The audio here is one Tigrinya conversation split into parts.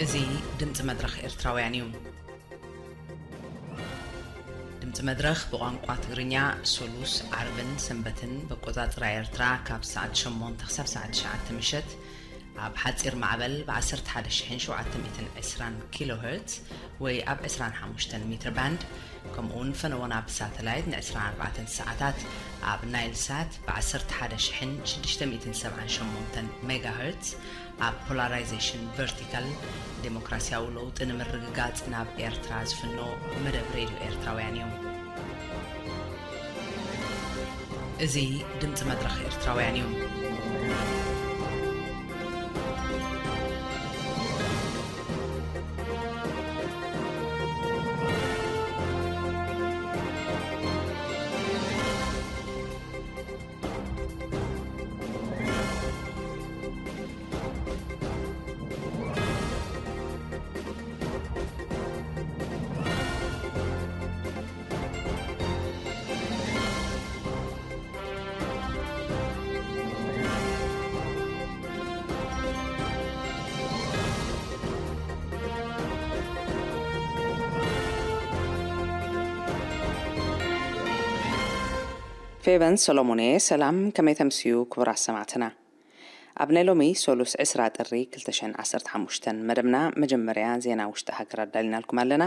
እዚ ድምፂ መድረኽ ኤርትራውያን እዩ። ድምፂ መድረኽ ብቋንቋ ትግርኛ ሶሉስ፣ ዓርብን ሰንበትን ብኣቆፃፅራ ኤርትራ ካብ ሰዓት ሸሞንተ ክሳብ ሰዓት ትሽዓተ ምሸት ኣብ ሓፂር ማዕበል ብ ዓሰርተ ሓደ ሺሕን ሸውዓተ ሚእትን ዕስራን ኪሎ ሄርትዝ ወይ ኣብ ዕስራን ሓሙሽተን ሜትር ባንድ፣ ከምኡ እውን ፈነወና ብሳተላይት ን ዕስራን ኣርባዕተን ሰዓታት ኣብ ናይል ሳት ብ ዓሰርተ ሓደ ሺሕን ሽዱሽተ ሚእትን ሰብዓን ሸሞንተን ሜጋ ሄርትዝ፣ ኣብ ፖላራይዜሽን ቨርቲካል ዴሞክራሲያዊ ለውጢ ንምርግጋጽ ናብ ኤርትራ ዝፍኖ መደብ ሬድዮ ኤርትራውያን እዩ። እዚ ድምጺ መድረኽ ኤርትራውያን እዩ። ፌቨን ሰሎሞን እየ። ሰላም፣ ከመይ ተምስዩ ክቡራት ሰማዕትና? ኣብ ናይ ሎሚ ሶሉስ ዕስራ ጥሪ ክልተ ሽሕን ዓሰርተ ሓሙሽተን መደብና መጀመርያ ዜና ውሽጢ ሃገር ኣዳሊናልኩም ኣለና።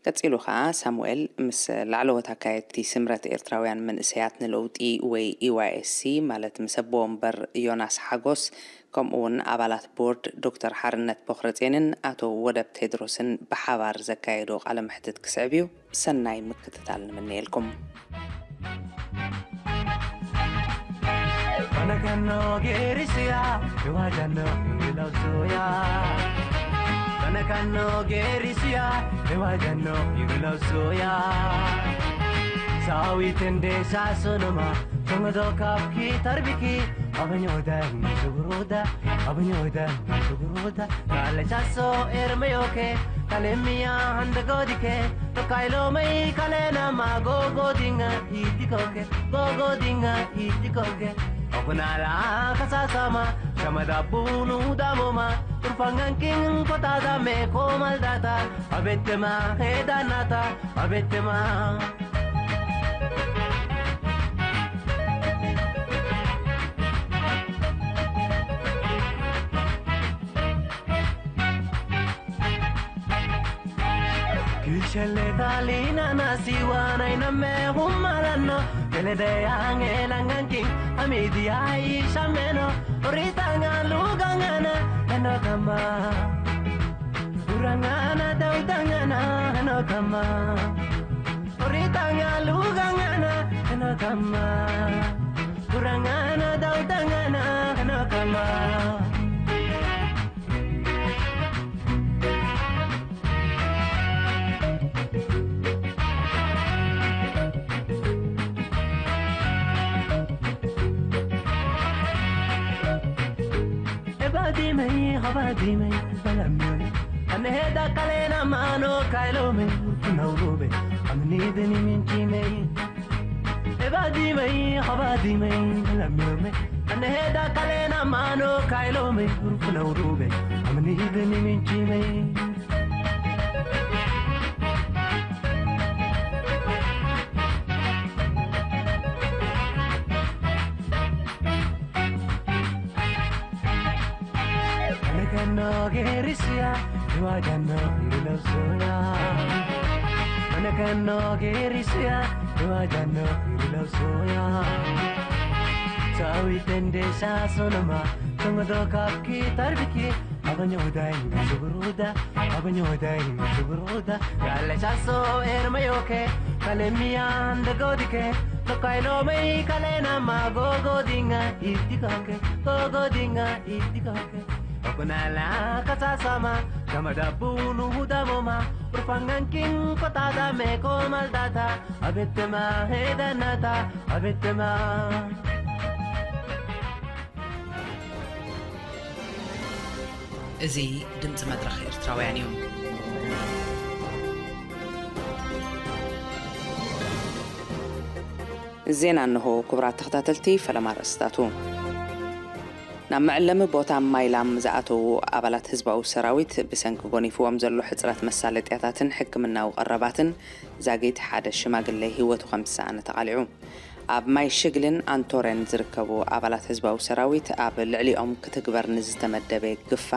ቀጺሉ ከኣ ሳሙኤል ምስ ላዕለዎት ኣካየድቲ ስምረት ኤርትራውያን መንእሰያት ንለውጢ ወይ ኢ ዋይ ኤስ ሲ ማለት ምስ ኣቦ ወንበር ዮናስ ሓጎስ ከምኡ እውን ኣባላት ቦርድ ዶክተር ሓርነት ቦኽረጼንን ኣቶ ወደብ ቴድሮስን ብሓባር ዘካየዶ ቃለ መሕትት ክስዕብ እዩ። ሰናይ ምክትታል ንምነየልኩም። Panakano gerisiya, iwajano ilosuya. Panakano gerisiya, iwajano ilosuya. Sawi tende sasunuma, tungodo kapki tarbiki, abanyoda, suguruda, abanyoda, suguruda. Kale saso ermeyoke, kale miya hande godike, to kailo mei kale nama gogo dinga itikoke, gogo dinga itikoke. Okunala kasasama, sama da bunu da moma, turfangan king kota da me komal data, abetema hedanata, abetema. Kishele dalina na siwana ina me humalano. Kele de ange langanki amidi ai shameno. Ritanga lugangana eno kama. Urangana daudangana eno kama. Ritanga lugangana eno kama. Urangana daudangana eno kama. Ebadimei, habadimei, balamyoni. Aneheda kalena mano kailome, urkunaurube, amnideni minchimei. Ebadimei, habadimei, balamyome. Aneheda kalena mano kailome, urkunaurube, amnideni minchimei. Anakano gerisia, iwajano ilosoya. Anakano gerisia, iwajano ilosoya. Sawi tende sa sonoma, tungodo kapki tarbiki. Abanyoda, suguruda, abanyoda, suguruda. Kale saso ermayoke, kale miyan de godike. Tokailo mei kale nama gogo dinga itikoke, gogo dinga itikoke. Okunala kasasama, kamada bunu hudamoma. Rufangan king kotada me komaldata. Abetema hedanata, abetema. እዚ ድምፂ መድረኽ ኤርትራውያን እዩ። ዜና እንሆ። ክቡራት ተኸታተልቲ፣ ፈለማ ኣርእስታቱ። ናብ መዕለሚ ቦታ ማይላም ዝኣተዉ ኣባላት ህዝባዊ ሰራዊት፣ ብሰንኪ ጎኒፍዎም ዘሎ ሕጽረት መሳለጥያታትን ሕክምናዊ ቀረባትን፣ ዛጊት ሓደ ሽማግለ ህይወቱ ከም ዝሰኣነ ተቓሊዑ። ኣብ ማይ ሽግልን ኣንቶሬን ዝርከቡ ኣባላት ህዝባዊ ሰራዊት፣ ኣብ ልዕሊኦም ክትግበር ንዝተመደበ ግፋ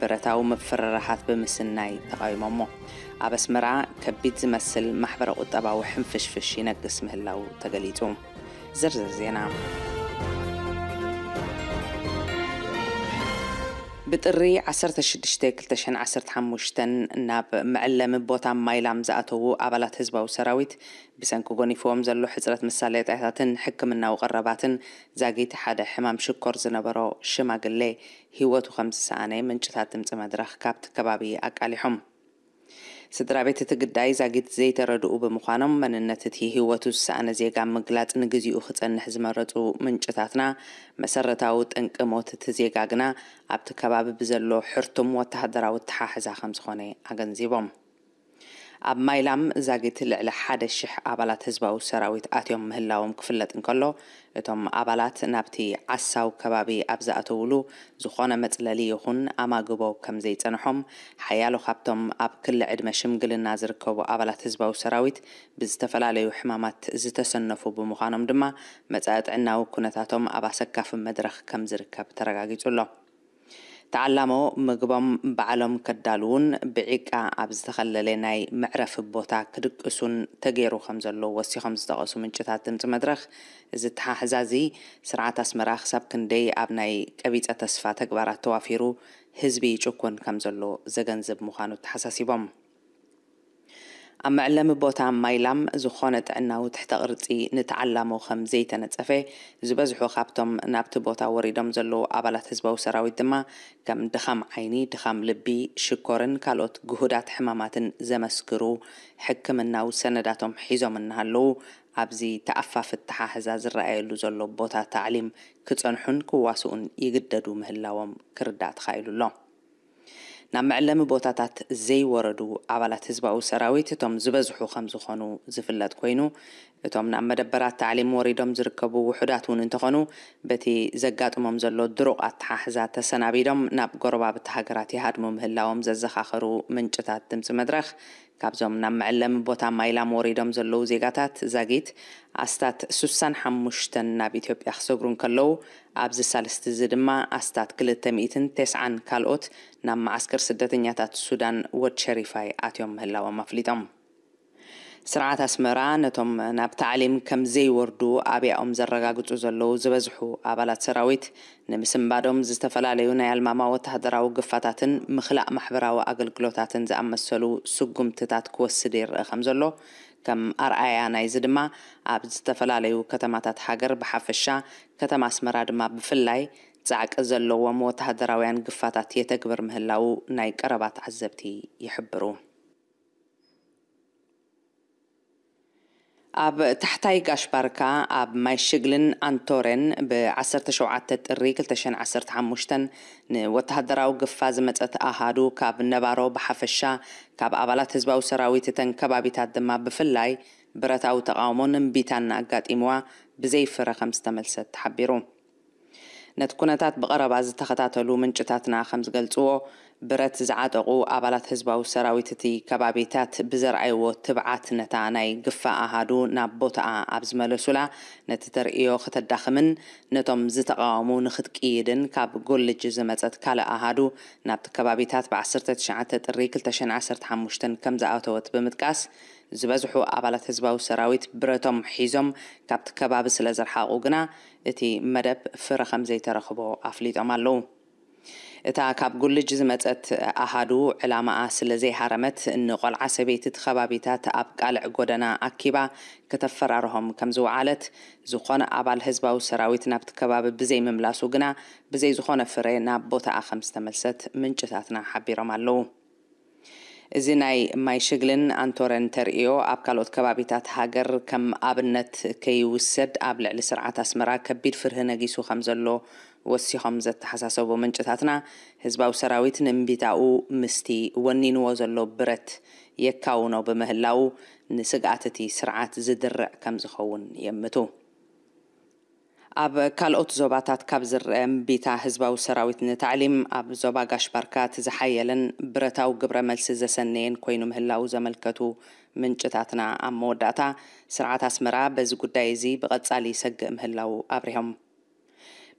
ብረታዊ ምፍርራሃት ብምስናይ ተቓዊሞሞ። ኣብ ኣስመራ ከቢድ ዝመስል ማሕበረ ቁጠባዊ ሕንፍሽፍሽ ይነግስ ምህላው ተገሊጹ። ዝርዝር ዜና። ብጥሪ ዓሰርተ ሽዱሽተ ክልተ ሽሕን ዓሰርተ ሓሙሽተን ናብ መዕለሚ ቦታ ማይላም ዝኣተዉ ኣባላት ህዝባዊ ሰራዊት፣ ብሰንኪ ጎኒፍዎም ዘሎ ሕጽረት መሳለጥያታትን ሕክምናዊ ቀረባትን፣ ዛጊት ሓደ ሕማም ሽኮር ዝነበሮ ሽማግለ ህይወቱ ከም ዝሰኣነ ምንጭታት ድምጺ መድረኽ ካብቲ ከባቢ ኣቃሊሖም። ስድራ ቤት እቲ ግዳይ ዛጊት ዘይተረድኡ ብምዃኖም፣ መንነት እቲ ህይወቱ ዝሰኣነ ዜጋ ምግላጽ ንግዚኡ ክጸንሕ ዝመረጹ ምንጭታትና፣ መሰረታዊ ጠንቂ ሞት እቲ ዜጋ ግና ኣብቲ ከባቢ ብዘሎ ሕርቱም ወተሃደራዊ ኣተሓሕዛ ከም ዝኾነ ኣገንዚቦም። ኣብ ማይላም ዛጊት ልዕሊ ሓደ ሽሕ ኣባላት ህዝባዊ ሰራዊት ኣትዮም ምህላዎም ክፍለጥ እንከሎ፣ እቶም ኣባላት ናብቲ ዓሳው ከባቢ ኣብ ዝኣተውሉ፣ ዝኾነ መጽለሊ ይኹን ኣማግቦ ከም ዘይጸንሖም፣ ሓያሎ ካብቶም ኣብ ክሊ ዕድመ ሽምግልና ዝርከቡ ኣባላት ህዝባዊ ሰራዊት ብዝተፈላለዩ ሕማማት ዝተሰነፉ ብምዃኖም ድማ፣ መጻኢ ጥዕናዊ ኩነታቶም ኣብ ኣሰካፊ መድረኽ ከም ዝርከብ ተረጋጊጹ ኣሎ። ተዓላሞ ምግቦም ባዕሎም ከዳልዉን ብዒቃ ኣብ ዝተኸለለ ናይ መዕረፊ ቦታ ክድቅሱን ተገይሩ ከም ዘሎ ወሲኾም ዝጠቐሱ ምንጭታት ድምፂ መድረኽ፣ እዚ ተሓሕዛዚ ስርዓት ኣስመራ ክሳብ ክንደይ ኣብ ናይ ቀቢፀ ተስፋ ተግባራት ተዋፊሩ ህዝቢ ይጭኮን ከም ዘሎ ዘገንዝብ ምዃኑ ተሓሳሲቦም። ኣብ መዕለሚ ቦታ ማይላም ዝኾነ ጥዕናዊ ትሕተ ቅርጺ ንተዓላሞ ከም ዘይተነጸፈ፣ ዝበዝሑ ካብቶም ናብቲ ቦታ ወሪዶም ዘለዉ ኣባላት ህዝባዊ ሰራዊት ድማ ከም ድኻም ዓይኒ፣ ድኻም ልቢ፣ ሽኮርን ካልኦት ግሁዳት ሕማማትን ዘመስክሩ ሕክምናዊ ሰነዳቶም ሒዞም እናሃለዉ፣ ኣብዚ ተኣፋፊ ኣተሓሕዛ ዝረኣየሉ ዘሎ ቦታ ታዕሊም ክጸንሑን ክዋስኡን ይግደዱ ምህላዎም ክርዳእ ተኻኢሉ ኣሎ። ናብ መዕለሚ ቦታታት ዘይወረዱ ኣባላት ህዝባዊ ሰራዊት እቶም ዝበዝሑ ከም ዝኾኑ ዝፍለጥ ኮይኑ፣ እቶም ናብ መደበራት ታዕሊም ወሪዶም ዝርከቡ ውሑዳት እውን እንተኾኑ፣ በቲ ዘጋጥሞም ዘሎ ድሩቕ ኣተሓሕዛ ተሰናቢዶም ናብ ጎረባብቲ ሃገራት ይሃድሙ ምህላዎም ዘዘኻኸሩ ምንጭታት ድምፂ መድረኽ፣ ካብዞም ናብ መዕለሚ ቦታ ማይላም ወሪዶም ዘለዉ ዜጋታት ዛጊት ኣስታት ሱሳን ሓሙሽተን ናብ ኢትዮጵያ ክሰግሩ እንከለዉ፣ ኣብዚ ሳልስቲ እዚ ድማ ኣስታት ክልተ ሚእትን ተስዓን ካልኦት ናብ መዓስከር ስደተኛታት ሱዳን ወድ ሸሪፋይ ኣትዮም ምህላዎም ኣፍሊጦም። ስርዓት ኣስመራ ነቶም ናብ ታዕሊም ከም ዘይወርዱ ኣብያኦም ዘረጋግጹ ዘለዉ ዝበዝሑ ኣባላት ሰራዊት ንምስንባዶም ዝተፈላለዩ ናይ ኣልማማ ወተሃደራዊ ግፋታትን ምኽላእ ማሕበራዊ ኣገልግሎታትን ዝኣመሰሉ ስጉምትታት ክወስድ ይረአ ከም ዘሎ፣ ከም ኣርኣያ ናይዚ ድማ ኣብ ዝተፈላለዩ ከተማታት ሃገር ብሓፈሻ፣ ከተማ ኣስመራ ድማ ብፍላይ ጻዕቂ ዘለዎም ወተሃደራውያን ግፋታት የተግብር ምህላዉ ናይ ቀረባ ተዓዘብቲ ይሕብሩ። ኣብ ታሕታይ ጋሽ ባርካ ኣብ ማይ ሽግልን ኣንቶሬን ብ ዓሰርተ ሸውዓተ ጥሪ ክልተ ሽሕን ዓሰርተ ሓሙሽተን ንወተሃደራዊ ግፋ ዝመጸት ኣሃዱ ካብ ነባሮ ብሓፈሻ፣ ካብ ኣባላት ህዝባዊ ሰራዊት እተን ከባቢታት ድማ ብፍላይ ብረታዊ ተቓውሞን እምቢታን ኣጋጢምዋ ብዘይ ፍረ ከም ዝተመልሰት ተሓቢሩ። ነቲ ኩነታት ብቐረባ ዝተኸታተሉ ምንጭታትና ከም ዝገልጽዎ፣ ብረት ዝዓጠቑ ኣባላት ህዝባዊ ሰራዊት እቲ ከባቢታት ብዘርኣይዎ ትብዓት፣ ነታ ናይ ግፋ ኣሃዱ ናብ ቦታኣ ኣብ ዝመለሱላ፣ ነቲ ተርእዮ ከተዳኽምን ነቶም ዝተቓወሙ ንኽትቅይድን ካብ ጎልጅ ዝመጸት ካልእ ኣሃዱ ናብቲ ከባቢታት ብ ዓሰርተ ትሽዓተ ጥሪ ክልተ ሽሕን ዓሰርተ ሓሙሽተን ከም ዝኣተወት ብምጥቃስ፣ ዝበዝሑ ኣባላት ህዝባዊ ሰራዊት ብረቶም ሒዞም ካብቲ ከባቢ ስለ ዝረሓቑ ግና፣ እቲ መደብ ፍረ ከም ዘይተረኽቦ ኣፍሊጦም ኣለዉ። እታ ካብ ጉልጅ ዝመጸት ኣሃዱ፣ ዕላማኣ ስለ ዘይሃረመት፣ ንቆልዓ ሰበይቲ እቲ ከባቢታት ኣብ ቃልዕ ጎደና ኣኪባ ከተፈራርሆም ከም ዝወዓለት፣ ዝኾነ ኣባል ህዝባዊ ሰራዊት ናብቲ ከባቢ ብዘይምምላሱ ግና፣ ብዘይ ዝኾነ ፍረ ናብ ቦታኣ ከም ዝተመልሰት ምንጭታትና ሓቢሮም ኣለዉ። እዚ ናይ ማይ ሽግልን ኣንቶረን ተርእዮ ኣብ ካልኦት ከባቢታት ሃገር ከም ኣብነት ከይውሰድ ኣብ ልዕሊ ስርዓት ኣስመራ ከቢድ ፍርሂ ነጊሱ ከም ዘሎ ወሲኾም ዘተሓሳሰቡ ምንጭታትና፣ ህዝባዊ ሰራዊት ንእምቢታኡ ምስቲ ወኒንዎ ዘሎ ብረት የካውኖ ብምህላዉ ንስግኣት እቲ ስርዓት ዝድርዕ ከም ዝኸውን የእምቱ። ኣብ ካልኦት ዞባታት ካብ ዝረአ እምቢታ ህዝባዊ ሰራዊት ንታዕሊም፣ ኣብ ዞባ ጋሽ ባርካ እቲ ዝሓየለን ብረታዊ ግብረ መልሲ ዘሰነየን ኮይኑ ምህላዉ ዘመልከቱ ምንጭታትና፣ ኣብ መወዳእታ ስርዓት ኣስመራ በዚ ጉዳይ እዚ ብቐጻሊ ይሰግእ ምህላዉ ኣብሪሆም።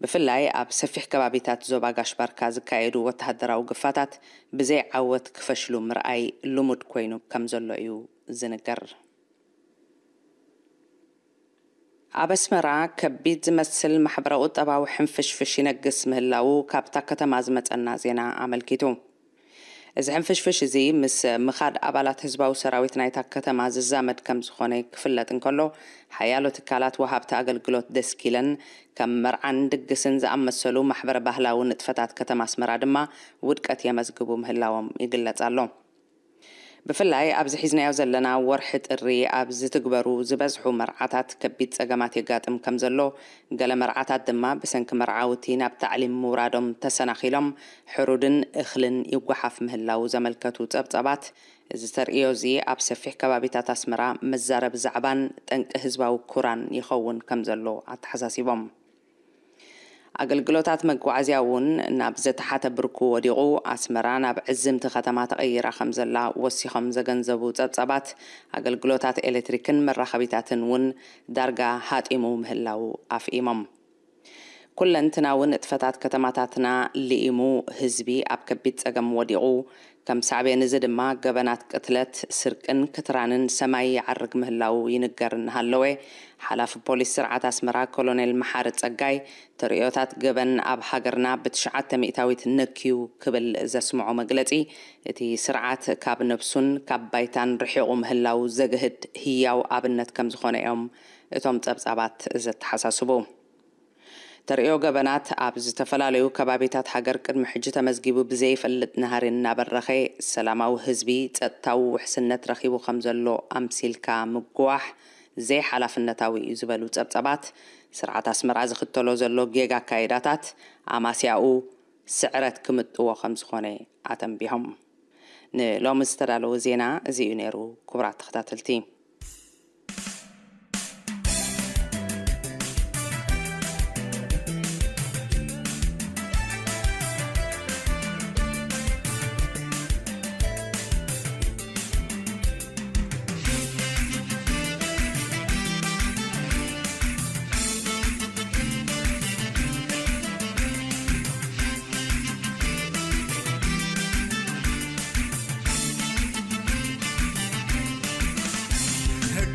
ብፍላይ ኣብ ሰፊሕ ከባቢታት ዞባ ጋሽ ባርካ ዝካየዱ ወተሃደራዊ ግፋታት ብዘይ ዓወት ክፈሽሉ ምርኣይ ልሙድ ኮይኑ ከም ዘሎ እዩ ዝንገር። ኣብ ኣስመራ ከቢድ ዝመስል ማሕበረ-ቁጠባዊ ሕንፍሽፍሽ ይነግስ ምህላዉ ካብታ ከተማ ዝመጸና ዜና ኣመልኪቱ። እዚ ሕንፍሽፍሽ እዚ ምስ ምኻድ ኣባላት ህዝባዊ ሰራዊት ናይታ ከተማ ዝዛመድ ከም ዝኾነ ክፍለጥ እንከሎ፣ ሓያሎ ትካላት ወሃብቲ ኣገልግሎት ደስኪለን ከም መርዓን ድግስን ዝኣመሰሉ ማሕበረ ባህላዊ ንጥፈታት ከተማ ኣስመራ ድማ ውድቀት የመዝግቡ ምህላዎም ይግለጽ ኣሎ። ብፍላይ ኣብዚ ሒዝናዮ ዘለና ወርሒ ጥሪ ኣብ ዝትግበሩ ዝበዝሑ መርዓታት ከቢድ ጸገማት የጋጥም ከም ዘሎ፣ ገለ መርዓታት ድማ ብሰንኪ መርዓውቲ ናብ ታዕሊም ምውራዶም ተሰናኺሎም ሕሩድን እኽልን ይጓሓፍ ምህላዉ ዘመልከቱ ጸብጻባት፣ እዚ ተርእዮ እዚ ኣብ ሰፊሕ ከባቢታት ኣስመራ መዛረቢ ዛዕባን ጠንቂ ህዝባዊ ኩራን ይኸውን ከም ዘሎ ኣተሓሳሲቦም። ኣገልግሎታት መጓዓዝያ እውን ናብ ዘተሓተ ብርኩ ወዲቑ፣ ኣስመራ ናብ ዕዝምቲ ከተማ ተቐይራ ከም ዘላ ወሲኾም ዘገንዘቡ ጸብጻባት፣ ኣገልግሎታት ኤሌክትሪክን መራኸቢታትን እውን ዳርጋ ሃጢሙ ምህላዉ ኣፍኢሞም። ኩለንትናዊ ንጥፈታት ከተማታትና ልኢሙ፣ ህዝቢ ኣብ ከቢድ ጸገም ወዲቑ፣ ከም ሳዕቤን እዚ ድማ ገበናት ቅትለት፣ ስርቅን ክትራንን ሰማይ ይዓርግ ምህላዉ ይንገር እናሃለወ፣ ሓላፊ ፖሊስ ስርዓት ኣስመራ ኮሎኔል መሓሪ ጸጋይ፣ ተርእዮታት ገበን ኣብ ሃገርና ብትሽዓተ ሚእታዊት ነክዩ ክብል ዘስምዖ መግለጺ፣ እቲ ስርዓት ካብ ነብሱን ካብ ባይታን ርሒቑ ምህላዉ ዘግህድ ህያው ኣብነት ከም ዝኾነ እዮም እቶም ጸብጻባት ዘተሓሳስቡ። ተርእዮ ገበናት ኣብ ዝተፈላለዩ ከባቢታት ሃገር ቅድሚ ሕጂ ተመዝጊቡ ብዘይፈልጥ ናህሪ እናበረኸ፣ ሰላማዊ ህዝቢ ጸጥታዊ ውሕስነት ረኺቡ ከም ዘሎ ኣምሲልካ ምጉዋሕ ዘይሓላፍነታዊ እዩ ዝበሉ ጸብጸባት፣ ስርዓት ኣስመራ ዝኽተሎ ዘሎ ጌጋ ኣካይዳታት ኣማስያኡ ስዕረት ክምጥዎ ከም ዝኾነ ኣተንቢሆም። ንሎሚ ዝተዳለወ ዜና እዚ እዩ ነይሩ። ክቡራት ተኸታተልቲ፣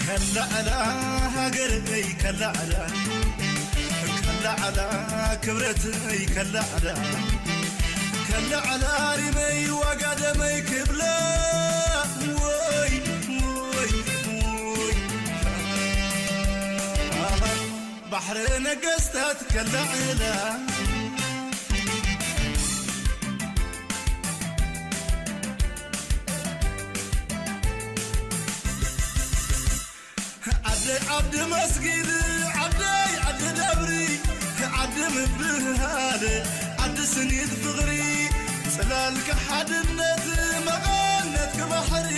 ከላዕላ ሃገረይ ከላዕላ፣ ከላዕላ ክብረተይ ከላዕላ፣ ከላዕላ ሪመይ ዋጋ ደመይ ክብላ፣ ወይ ወይ ወይ፣ ባሕሪ ነገስታት ከላዕላ። ዓደይ ዓዲ መስጊድ፣ ዓደይ ዓዲ ደብሪ፣ ዓዲ ምብህሃል፣ ዓዲ ስኒት ፍቕሪ፣ ጽላልኪ ሓድነት፣ መቐነትኪ ባሕሪ፣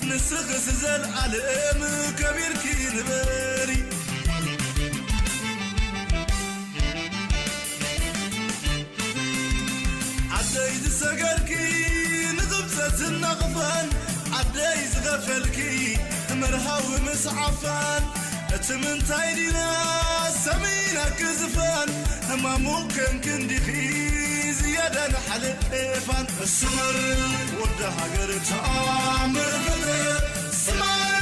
ንስኽስ ዘልኣለም ከቢርኪ ንበሪ። ዓደይ ዝሰገርኪ ንቕብጸትን ናቕፋን፣ ዓደይ ዝኸፈልኪ መርሃዊ ምስ ዓፋን፣ እቲ ምንታይ ዲና ሰሚና ክዝፋን፣ ህማሙ ከም ክንዲኺ ዝያዳ ንሓለፋን። ስመር ወዲ ሃገር ተኣምር ፍትሕ፣ ስመር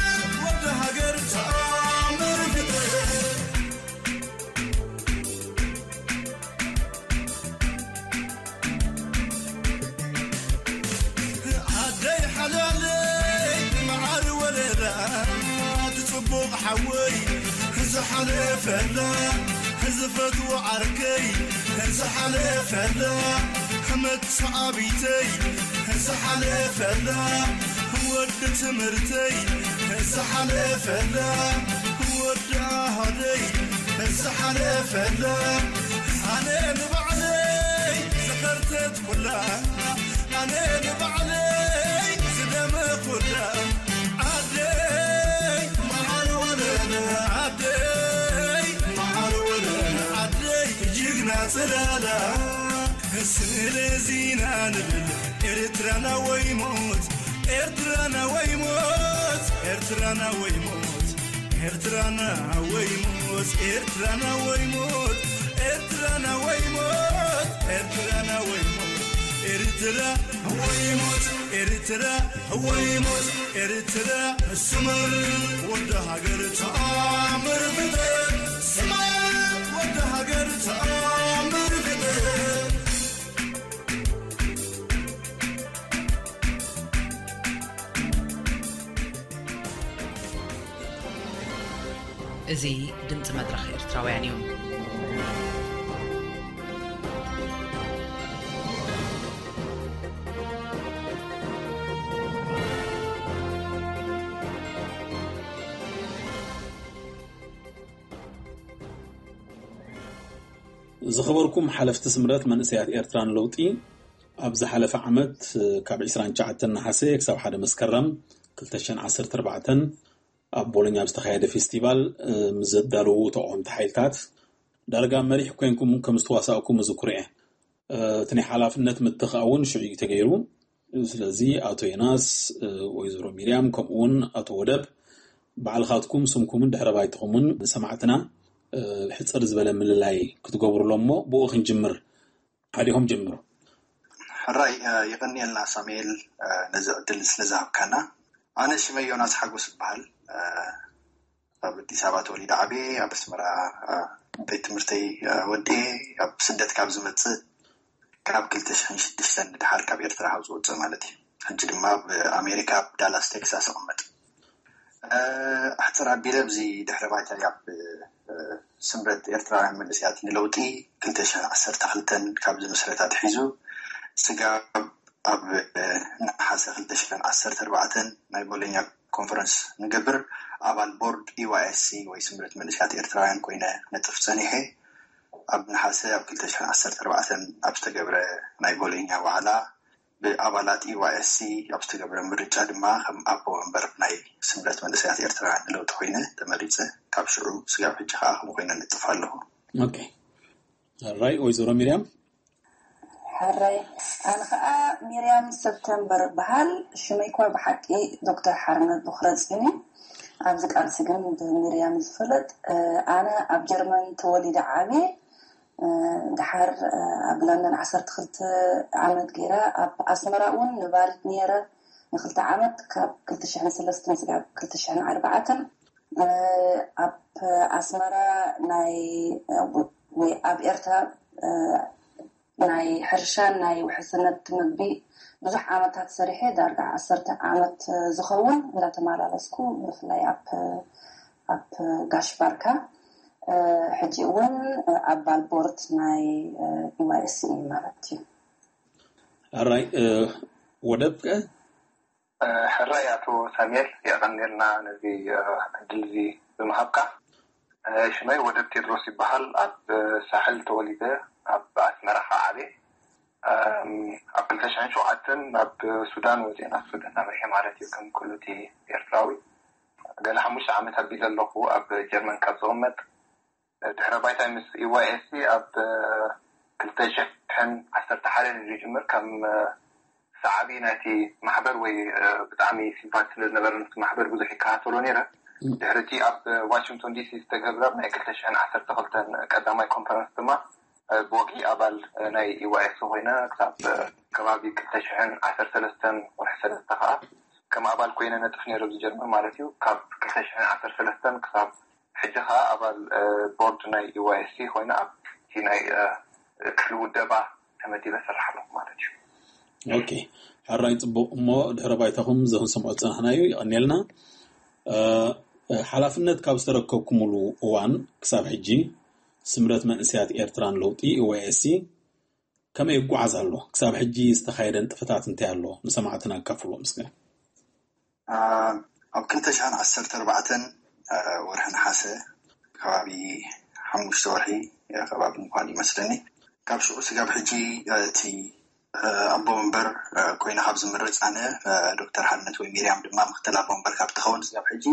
ወዲ ሃገር ተኣምር ፍትሕ። ዓደይ ሓላለይ መዓር ወለላ፣ እቲ ጽቡቕ ሓወይ ዝሓለፈላ፣ ዝፈትዎ ዓርከይ ዝሓለፈላ፣ መተዓቢተይ ዝሓለፈላ፣ ወዲ ትምህርተይ ዝሓለፈላ፣ ወዲ ኣሃደይ ዝሓለፈላ፣ ኣነ ንባዕለይ ዝኸርተት ኩላ፣ ኣነ ንባዕለይ ዝደመ ኩላ፣ ዓደይ መዓር ወለላ፣ ዓደይ መዓር ወለላ፣ ኤርትራና፣ ስለዚና ንብል ኤርትራና ወይ ሞት፣ ኤርትራና ወይ ሞት፣ ኤርትራና ወይ ሞት፣ ኤርትራና ወይ ሞት፣ ኤርትራና ወይ ሞት፣ ኤርትራና ወይ ሞት፣ ኤርትራና ወይ ሞት፣ ኤርትራ ወይ ሞት፣ ኤርትራ ወይ ሞት፣ ኤርትራ። ስመር ወዲ ሃገር ተኣምር ፍጥረት፣ ስመር ወዲ ሃገር ተኣምር ፍጥረት። እዚ ድምፂ መድረኽ ኤርትራውያን እዩ። ዝኸበርኩም ሓለፍቲ ስምረት መንእሰያት ኤርትራ ንለውጢ፣ ኣብ ዝሓለፈ ዓመት ካብ ዕስራን ትሽዓተን ነሓሰ ክሳብ ሓደ መስከረም ክልተ ሽሕን ዓሰርተ ኣርባዕተን ኣብ ቦሎኛ ኣብ ዝተኻየደ ፌስቲቫል ምስ ዘዳለዉ ተቓወምቲ ሓይልታት ዳርጋ መሪሕ ኮይንኩም ከም ዝተዋሳእኩም እዝክሮ እየ። እቲ ናይ ሓላፍነት ምትኻእ እውን ሽዑ እዩ ተገይሩ። ስለዚ ኣቶ ዮናስ፣ ወይዘሮ ሚርያም ከምኡ እውን ኣቶ ወደብ ባዕልኻትኩም ስምኩምን ድሕረ ባይትኹምን ንሰማዕትና ሕፅር ዝበለ ምልላይ ክትገብሩሎም እሞ ብኡ ክንጅምር። ሓዲኹም ጅምሩ። ሕራይ የቐንየልና ሳሙኤል ነዚ ዕድል ስለዝሃብካና። ኣነ ሽመይ ዮናስ ሓጎስ እበሃል። ኣብ ኣዲስ ኣበባ ተወሊደ ዓብየ፣ ኣብ ኣስመራ ቤት ትምህርተይ ወዲኤ ኣብ ስደት ካብ ዝመፅእ ካብ ክልተ ሽሕን ሽዱሽተን ንድሓር ካብ ኤርትራ ካብ ዝወፅእ ማለት እዩ። ሕጂ ድማ ኣብ ኣሜሪካ ኣብ ዳላስ ቴክሳስ እቕመጥ። ኣሕፅር ኣቢለ ኣብዚ ድሕረ ባይታ ኣብ ስምረት ኤርትራውያን መንእሰያት ንለውጢ ክልተ ሽሕን ዓሰርተ ክልተን ካብ ዝምስረት ኣትሒዙ ስጋብ ኣብ ነሓሰ ክልተ ሽሕን ዓሰርተ ኣርባዕተን ናይ ቦሎኛ ኮንፈረንስ ንገብር ኣባል ቦርድ ኢዋይኤስሲ ወይ ስምረት መንእሰያት ኤርትራውያን ኮይነ ክነጥፍ ፀኒሐ። ኣብ ነሓሰ ኣብ ክልተ ሽሕን ዓሰርተ ኣርባዕተን ኣብ ዝተገብረ ናይ ቦሎኛ ዋዕላ ብኣባላት ኢዋይኤስሲ ኣብ ዝተገብረ ምርጫ ድማ ከም ኣቦ መንበር ናይ ስምረት መንእሰያት ኤርትራውያን ንለውጢ ኮይነ ተመሪፀ። ካብ ሽዑ ስጋብ ሕጂ ከዓ ከምኡ ኮይነ ነጥፍ ኣለኹ። ኦኬ። ሕራይ ወይዘሮ ሚርያም። ሕራይ። ኣነ ከዓ ሚርያም ሰብተምበር በሃል። ሽመይ እኳ ብሓቂ ዶክተር ሓርነት ብክረፅን እዩ። ኣብዚ ቃልሲ ግን ብሚርያም ዝፍለጥ። ኣነ ኣብ ጀርመን ተወሊደ ዓብየ። ድሓር ኣብ ለንደን ዓሰርተ ክልተ ዓመት ገይረ፣ ኣብ ኣስመራ እውን ነባሪት ነይረ ንክልተ ዓመት፣ ካብ ክልተ ሽሕን ሰለስተን ስጋብ ክልተ ሽሕን ኣርባዕተን። ኣብ ኣስመራ ናይ ወይ ኣብ ኤርትራ ናይ ሕርሻን ናይ ውሕስነት ምግቢ ብዙሕ ዓመታት ሰሪሐ፣ ዳርጋ ዓሰርተ ዓመት ዝኸውን እንዳተመላለስኩ፣ ብፍላይ ኣብ ኣብ ጋሽ ባርካ። ሕጂ እውን ኣባል ቦርድ ናይ ኢዋይኤስሲ ማለት እዩ። ኣራይ ወደብ ከ? ሕራይ ኣቶ ሳሙኤል፣ የቐንየልና ነዚ ዕድል እዚ ብምሃብካ። ሽመይ ወደብ ቴድሮስ ይበሃል። ኣብ ሳሕል ተወሊደ ኣብ ኣስመራ ከዓ ዓብየ። ኣብ ክልተ ሽሕን ሸውዓተን ናብ ሱዳን ወፂአ፣ ናብ ሱዳን ኣምሪሐ ማለት እዩ። ከም ኩሉ እቲ ኤርትራዊ ገለ ሓሙሽተ ዓመት ኣቢለ ኣለኹ ኣብ ጀርመን ካብ ዝቕመጥ። ድሕረ ባይታይ ምስ ኢዋይኤስሲ ኣብ ክልተ ሽሕን ዓሰርተ ሓደን እዩ ዝጅምር። ከም ሰዓቢ ናይቲ ማሕበር ወይ ብጣዕሚ ሲምፓቲ ስለ ዝነበረ፣ ነቲ ማሕበር ብዙሕ ይከታተሎ ነይረ። ድሕሪ እቲ ኣብ ዋሽንግቶን ዲሲ ዝተገብረ ናይ ክልተ ሽሕን ዓሰርተ ክልተን ቀዳማይ ኮንፈረንስ ድማ ብወግዒ ኣባል ናይ ኢዋይኤስሲ ኮይነ፣ ክሳብ ከባቢ ክልተ ሽሕን ዓሰርተ ሰለስተን ወርሒ ሰለስተ ከዓ ከም ኣባል ኮይነ ነጥፍ ነይረ ኣብዚ ጀርመን ማለት እዩ። ካብ ክልተ ሽሕን ዓሰርተ ሰለስተን ክሳብ ሕጂ ከዓ ኣባል ቦርድ ናይ ኢዋይኤስሲ ኮይነ ኣብቲ ናይ ክፍሊ ውደባ ተመዲበ እሰርሕ ኣለኹ ማለት እዩ። ኦኬ፣ ሕራይ ፅቡቕ። እሞ ድሕረ ባይታኹም እዚ ክንሰምዖ ዝፀናሕና እዩ። የቐንየልና። ሓላፍነት ካብ ዝተረከብኩምሉ እዋን ክሳብ ሕጂ ስምረት መንእሰያት ኤርትራ ንለውጢ ኢዋይኤስሲ ከመይ ይጓዓዝ ኣሎ? ክሳብ ሕጂ ዝተኻየደ ንጥፈታት እንታይ ኣሎ? ንሰማዕትና ኣካፍልዎም እስከ። ኣብ ክልተ ሽሕን ዓሰርተ ኣርባዕተን ወርሒ ነሓሰ ከባቢ ሓሙሽተ ወርሒ ከባቢ ምዃን ይመስለኒ። ካብ ሽዑ ስጋብ ሕጂ እቲ ኣቦ መንበር ኮይነ ካብ ዝምረፅ ኣነ፣ ዶክተር ሓርነት ወይ ሚርያም ድማ ምክትል ኣቦ መንበር ካብ ትኸውን ስጋብ ሕጂ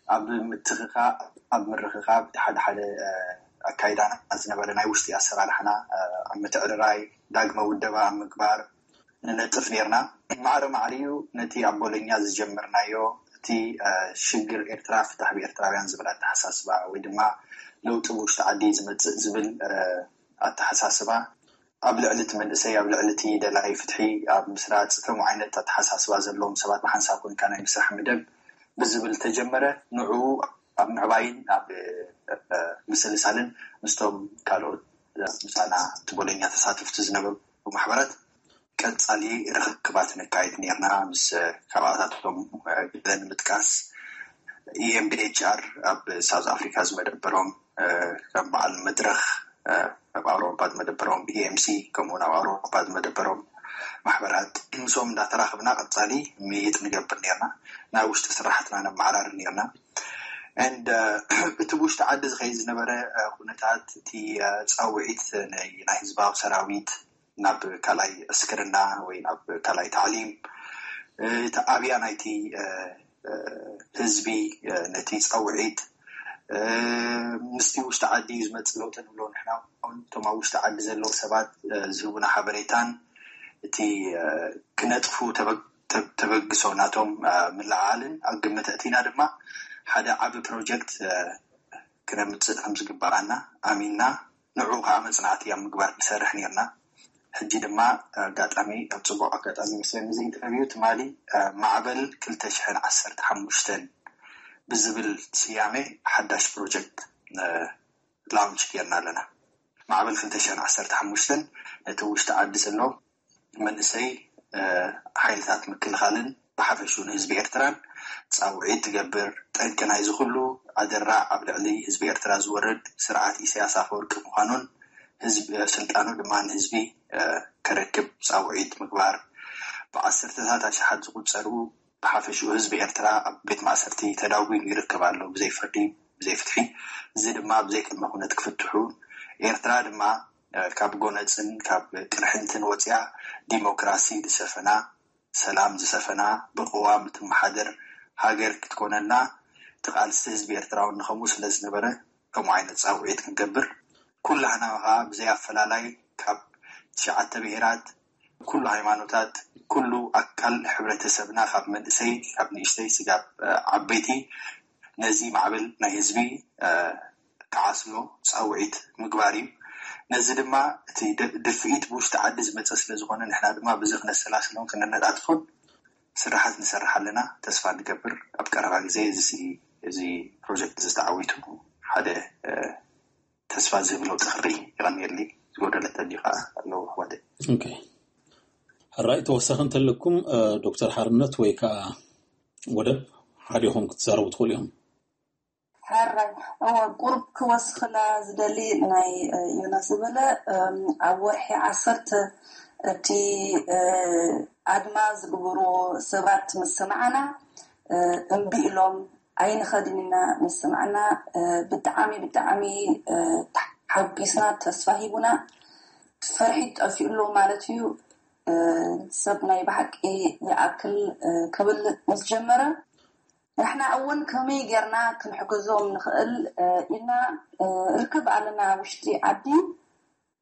ኣብ ምትኽኻእ፣ ኣብ ምርኽኻብ፣ ሓደ ሓደ ኣካይዳና ዝነበረ ናይ ውሽጢ ኣሰራርሓና ኣብ ምትዕርራይ፣ ዳግመ ውደባ ኣብ ምግባር ንነጥፍ ነርና። ማዕረ ማዕሪኡ ነቲ ኣብ ቦሎኛ ዝጀመርናዮ እቲ ሽግር ኤርትራ ፍታሕ ብኤርትራውያን ዝብል ኣተሓሳስባ ወይ ድማ ለውጢ ብውሽጢ ዓዲ ዝመፅእ ዝብል ኣተሓሳስባ ኣብ ልዕሊ እቲ መንእሰይ፣ ኣብ ልዕሊ እቲ ደላይ ፍትሒ ኣብ ምስራፅ ከምኡ ዓይነት ኣተሓሳስባ ዘለዎም ሰባት ብሓንሳብ ኮንካ ናይ ምስራሕ መደብ ብዝብል ተጀመረ። ንዕኡ ኣብ ምዕባይን ኣብ ምስልሳልን ምስቶም ካልኦት ምሳና እቲ ቦሎኛ ተሳተፍቲ ዝነበሩ ማሕበራት ቀፃሊ ርክክባት ነካይድ ነርና። ምስ ካብኣታቶም ገለ ንምጥቃስ፣ ኢኤምቢኤችኣር ኣብ ሳውዝ ኣፍሪካ ዝመደበሮም ከም በዓል መድረክ ኣብ ኣውሮፓ ዝመደበሮም፣ ኢኤምሲ ከምኡ እውን ኣብ ኣውሮፓ ዝመደበሮም ማሕበራት፣ ምስኦም እንዳተራኽብና ቀፃሊ ምይይጥ ንገብር ነርና። ናይ ውሽጢ ስራሕትና ነመዓራሪ ነርና። And እቲ ብውሽጢ ዓዲ ዝኸይድ ዝነበረ ኩነታት፣ እቲ ፃውዒት ናይ ህዝባዊ ሰራዊት ናብ ካልኣይ ዕስክርና ወይ ናብ ካልኣይ ታዕሊም፣ እቲ ኣብያ ናይቲ ህዝቢ ነቲ ፃውዒት ምስቲ ውሽጢ ዓዲ እዩ ዝመፅእ ለውጢ ንብሎ ንሕና። እቶም ኣብ ውሽጢ ዓዲ ዘለዉ ሰባት ዝህቡና ሓበሬታን እቲ ክነጥፉ ተበግሶ ናቶም ምልዓልን ኣብ ግምት ኣእቲና ድማ ሓደ ዓቢ ፕሮጀክት ክነምፅእ ከም ዝግባኣና ኣሚንና፣ ንዑ ከዓ መፅናዕቲ ኣብ ምግባር ንሰርሕ ነርና። ሕጂ ድማ ኣጋጣሚ ኣብ ፅቡቅ ኣጋጣሚ መስለኒ እዚ ኢንተርቪው ትማሊ ማዕበል ክልተ ሽሕን ዓሰርተ ሓሙሽተን ብዝብል ስያሜ ሓዳሽ ፕሮጀክት ላውንች ጌርና ኣለና። ማዕበል ክልተ ሽሕን ዓሰርተ ሓሙሽተን ነቲ ውሽጢ ዓዲ ዘሎ መንእሰይ ሓይልታት ምክልኻልን ብሓፈሽኡ ንህዝቢ ኤርትራን ፃውዒት ትገብር። ጠንቂ ናይዚ ኩሉ ኣደራዕ ኣብ ልዕሊ ህዝቢ ኤርትራ ዝወርድ ስርዓት ኢሳያስ ኣፈወርቂ ምዃኑን ስልጣኑ ድማ ንህዝቢ ከረክብ ፃውዒት ምግባር፣ ብዓሰርተታት ኣሽሓት ዝቁፀሩ ብሓፈሽኡ ህዝቢ ኤርትራ ኣብ ቤት ማእሰርቲ ተዳጒኑ ይርከብ ኣሎ ብዘይ ፍርዲ፣ ብዘይ ፍትሒ። እዚ ድማ ብዘይ ቅድመ ኩነት ክፍትሑ፣ ኤርትራ ድማ ካብ ጎነፅን ካብ ቅርሕንትን ወፅያ ዲሞክራሲ ዝሰፈና፣ ሰላም ዝሰፈና፣ ብቅዋም እትመሓደር ሃገር ክትኮነልና እቲ ቃልሲ ህዝቢ ኤርትራ እውን ንከምኡ ስለ ዝነበረ ከምኡ ዓይነት ፃውዒት ክንገብር፣ ኩላህና ከዓ ብዘይ ኣፈላላይ ካብ ትሽዓተ ብሄራት፣ ኩሉ ሃይማኖታት፣ ኩሉ ኣካል ሕብረተሰብና ካብ መንእሰይ ካብ ንእሽተይ ስጋብ ዓበይቲ ነዚ ማዕበል ናይ ህዝቢ ክዓስሎ ፃውዒት ምግባር እዩ። ነዚ ድማ እቲ ድፍኢት ብውሽጢ ዓዲ ዝመፀ ስለ ዝኾነ ንሕና ድማ ብዚ ክነሰላስሎን ክነነጣጥፎን ስራሓት ንሰርሕ ኣለና። ተስፋ ንገብር ኣብ ቀረባ ግዜ እዚ ፕሮጀክት ዝተዓዊቱ ሓደ ተስፋ ዝህብ ለውጢ ክርኢ። ይቐንየሊ። ዝጎደለ ተልዩ ከዓ ኣለዎ ኣሕዋተይ። ሕራይ ተወሳኺ እንተለኩም ዶክተር ሓርነት ወይ ከዓ ወደብ ሓዲኹም ክትዛረቡ ትኽእሉ ኢኹም። ሕራይ ቁሩብ ክወስኽላ ዝደሊ ናይ ዮናስ ዝበለ ኣብ ወርሒ ዓሰርተ እቲ ኣድማ ዝግብሩ ሰባት ምስ ሰማዕና እምቢ ኢሎም ኣይንኸድን ኢና ምስ ሰማዕና ብጣዕሚ ብጣዕሚ ተሓጒስና ተስፋ ሂቡና። ፍርሒ ጠፊኡ ኣሎ ማለት እዩ። ሰብ ናይ ብሓቂ ይኣክል ክብል ምስ ጀመረ ንሕና እውን ከመይ ጌርና ክንሕግዞም ንኽእል ኢልና ርክብ ኣለና ውሽጢ ዓዲ።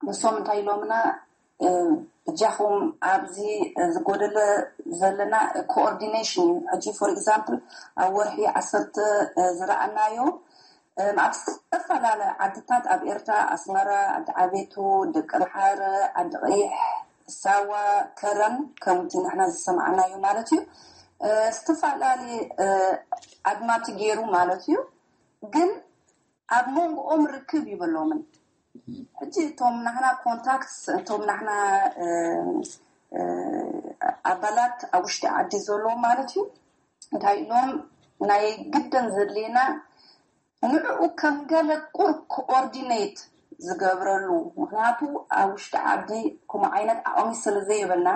ንሶም እንታይ ኢሎምና፣ እጃኹም ኣብዚ ዝጎደለ ዘለና ኮኦርዲኔሽን እዩ። ሕጂ for example ኣብ ወርሒ ዓሰርተ ዝረኣናዮ ኣብ ዝተፈላለያ ዓድታት ኣብ ኤርትራ ኣስመራ፣ ዓዲ ዓቤቱ፣ ደቀምሓረ፣ ዓዲ ቀይሕ፣ ሳዋ፣ ከረን ከምቲ ንሕና ዝሰማዕናዮ ማለት እዩ ዝተፈላለየ ኣድማ ተገይሩ ማለት እዩ። ግን ኣብ መንጎኦም ርክብ ይብሎምን ሕጂ እቶም ናህና ኮንታክት እቶም ናህና ኣባላት ኣብ ውሽጢ ዓዲ ዘለዉ ማለት እዩ እንታይ ኢሎም ናይ ግደን ዘድልየና ንዕኡ ከም ገለ ቁር ኮኦርዲኔት ዝገብረሉ ምክንያቱ ኣብ ውሽጢ ዓዲ ከምኡ ዓይነት ዓቕሚ ስለ ዘይብልና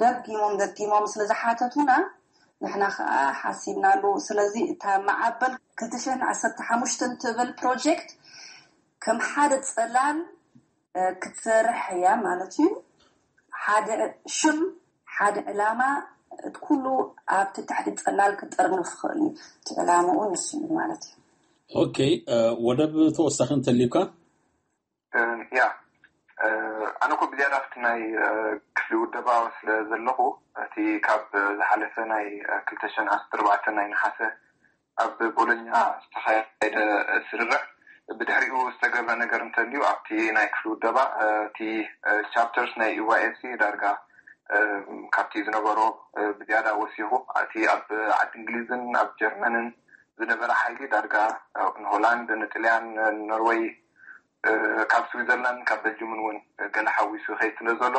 ደጊሞም ደጊሞም ስለ ዝሓተቱና ንሕና ከዓ ሓሲብናሉ። ስለዚ እታ ማዕበል ክልተ ሽሕን ዓሰርተ ሓሙሽተን ትብል ፕሮጀክት ከም ሓደ ፅላል ክትሰርሕ እያ ማለት እዩ። ሓደ ሽም፣ ሓደ ዕላማ፣ እቲ ኩሉ ኣብቲ ትሕቲ ፅላል ክጥርንፍ ይኽእል እዩ። እቲ ዕላምኡ ንሱ እዩ ማለት እዩ። ኦኬ፣ ወደብ ተወሳኺ እንተልዩካ? ያ፣ ኣነ ኮ ብዝያዳ ኣብቲ ናይ ክፍሊ ውደባ ስለ ዘለኹ፣ እቲ ካብ ዝሓለፈ ናይ ክልተ ሽሕን ዓሰርተ ኣርባዕተ ናይ ነሓሰ ኣብ ቦሎኛ ዝተኻየደ ስርርዕ፣ ብድሕሪኡ ዝተገብረ ነገር እንተልዩ፣ ኣብቲ ናይ ክፍሊ ውደባ እቲ ቻፕተርስ ናይ ኢዋኤሲ ዳርጋ ካብቲ ዝነበሮ ብዝያዳ ወሲኹ፣ እቲ ኣብ ዓዲ እንግሊዝን ኣብ ጀርመንን ዝነበረ ሓይሊ ዳርጋ ንሆላንድ፣ ንጥልያን፣ ንኖርወይ፣ ካብ ስዊዘርላንድ፣ ካብ በልጅምን እውን ገለ ሓዊሱ ይኸይድ ስለ ዘሎ፣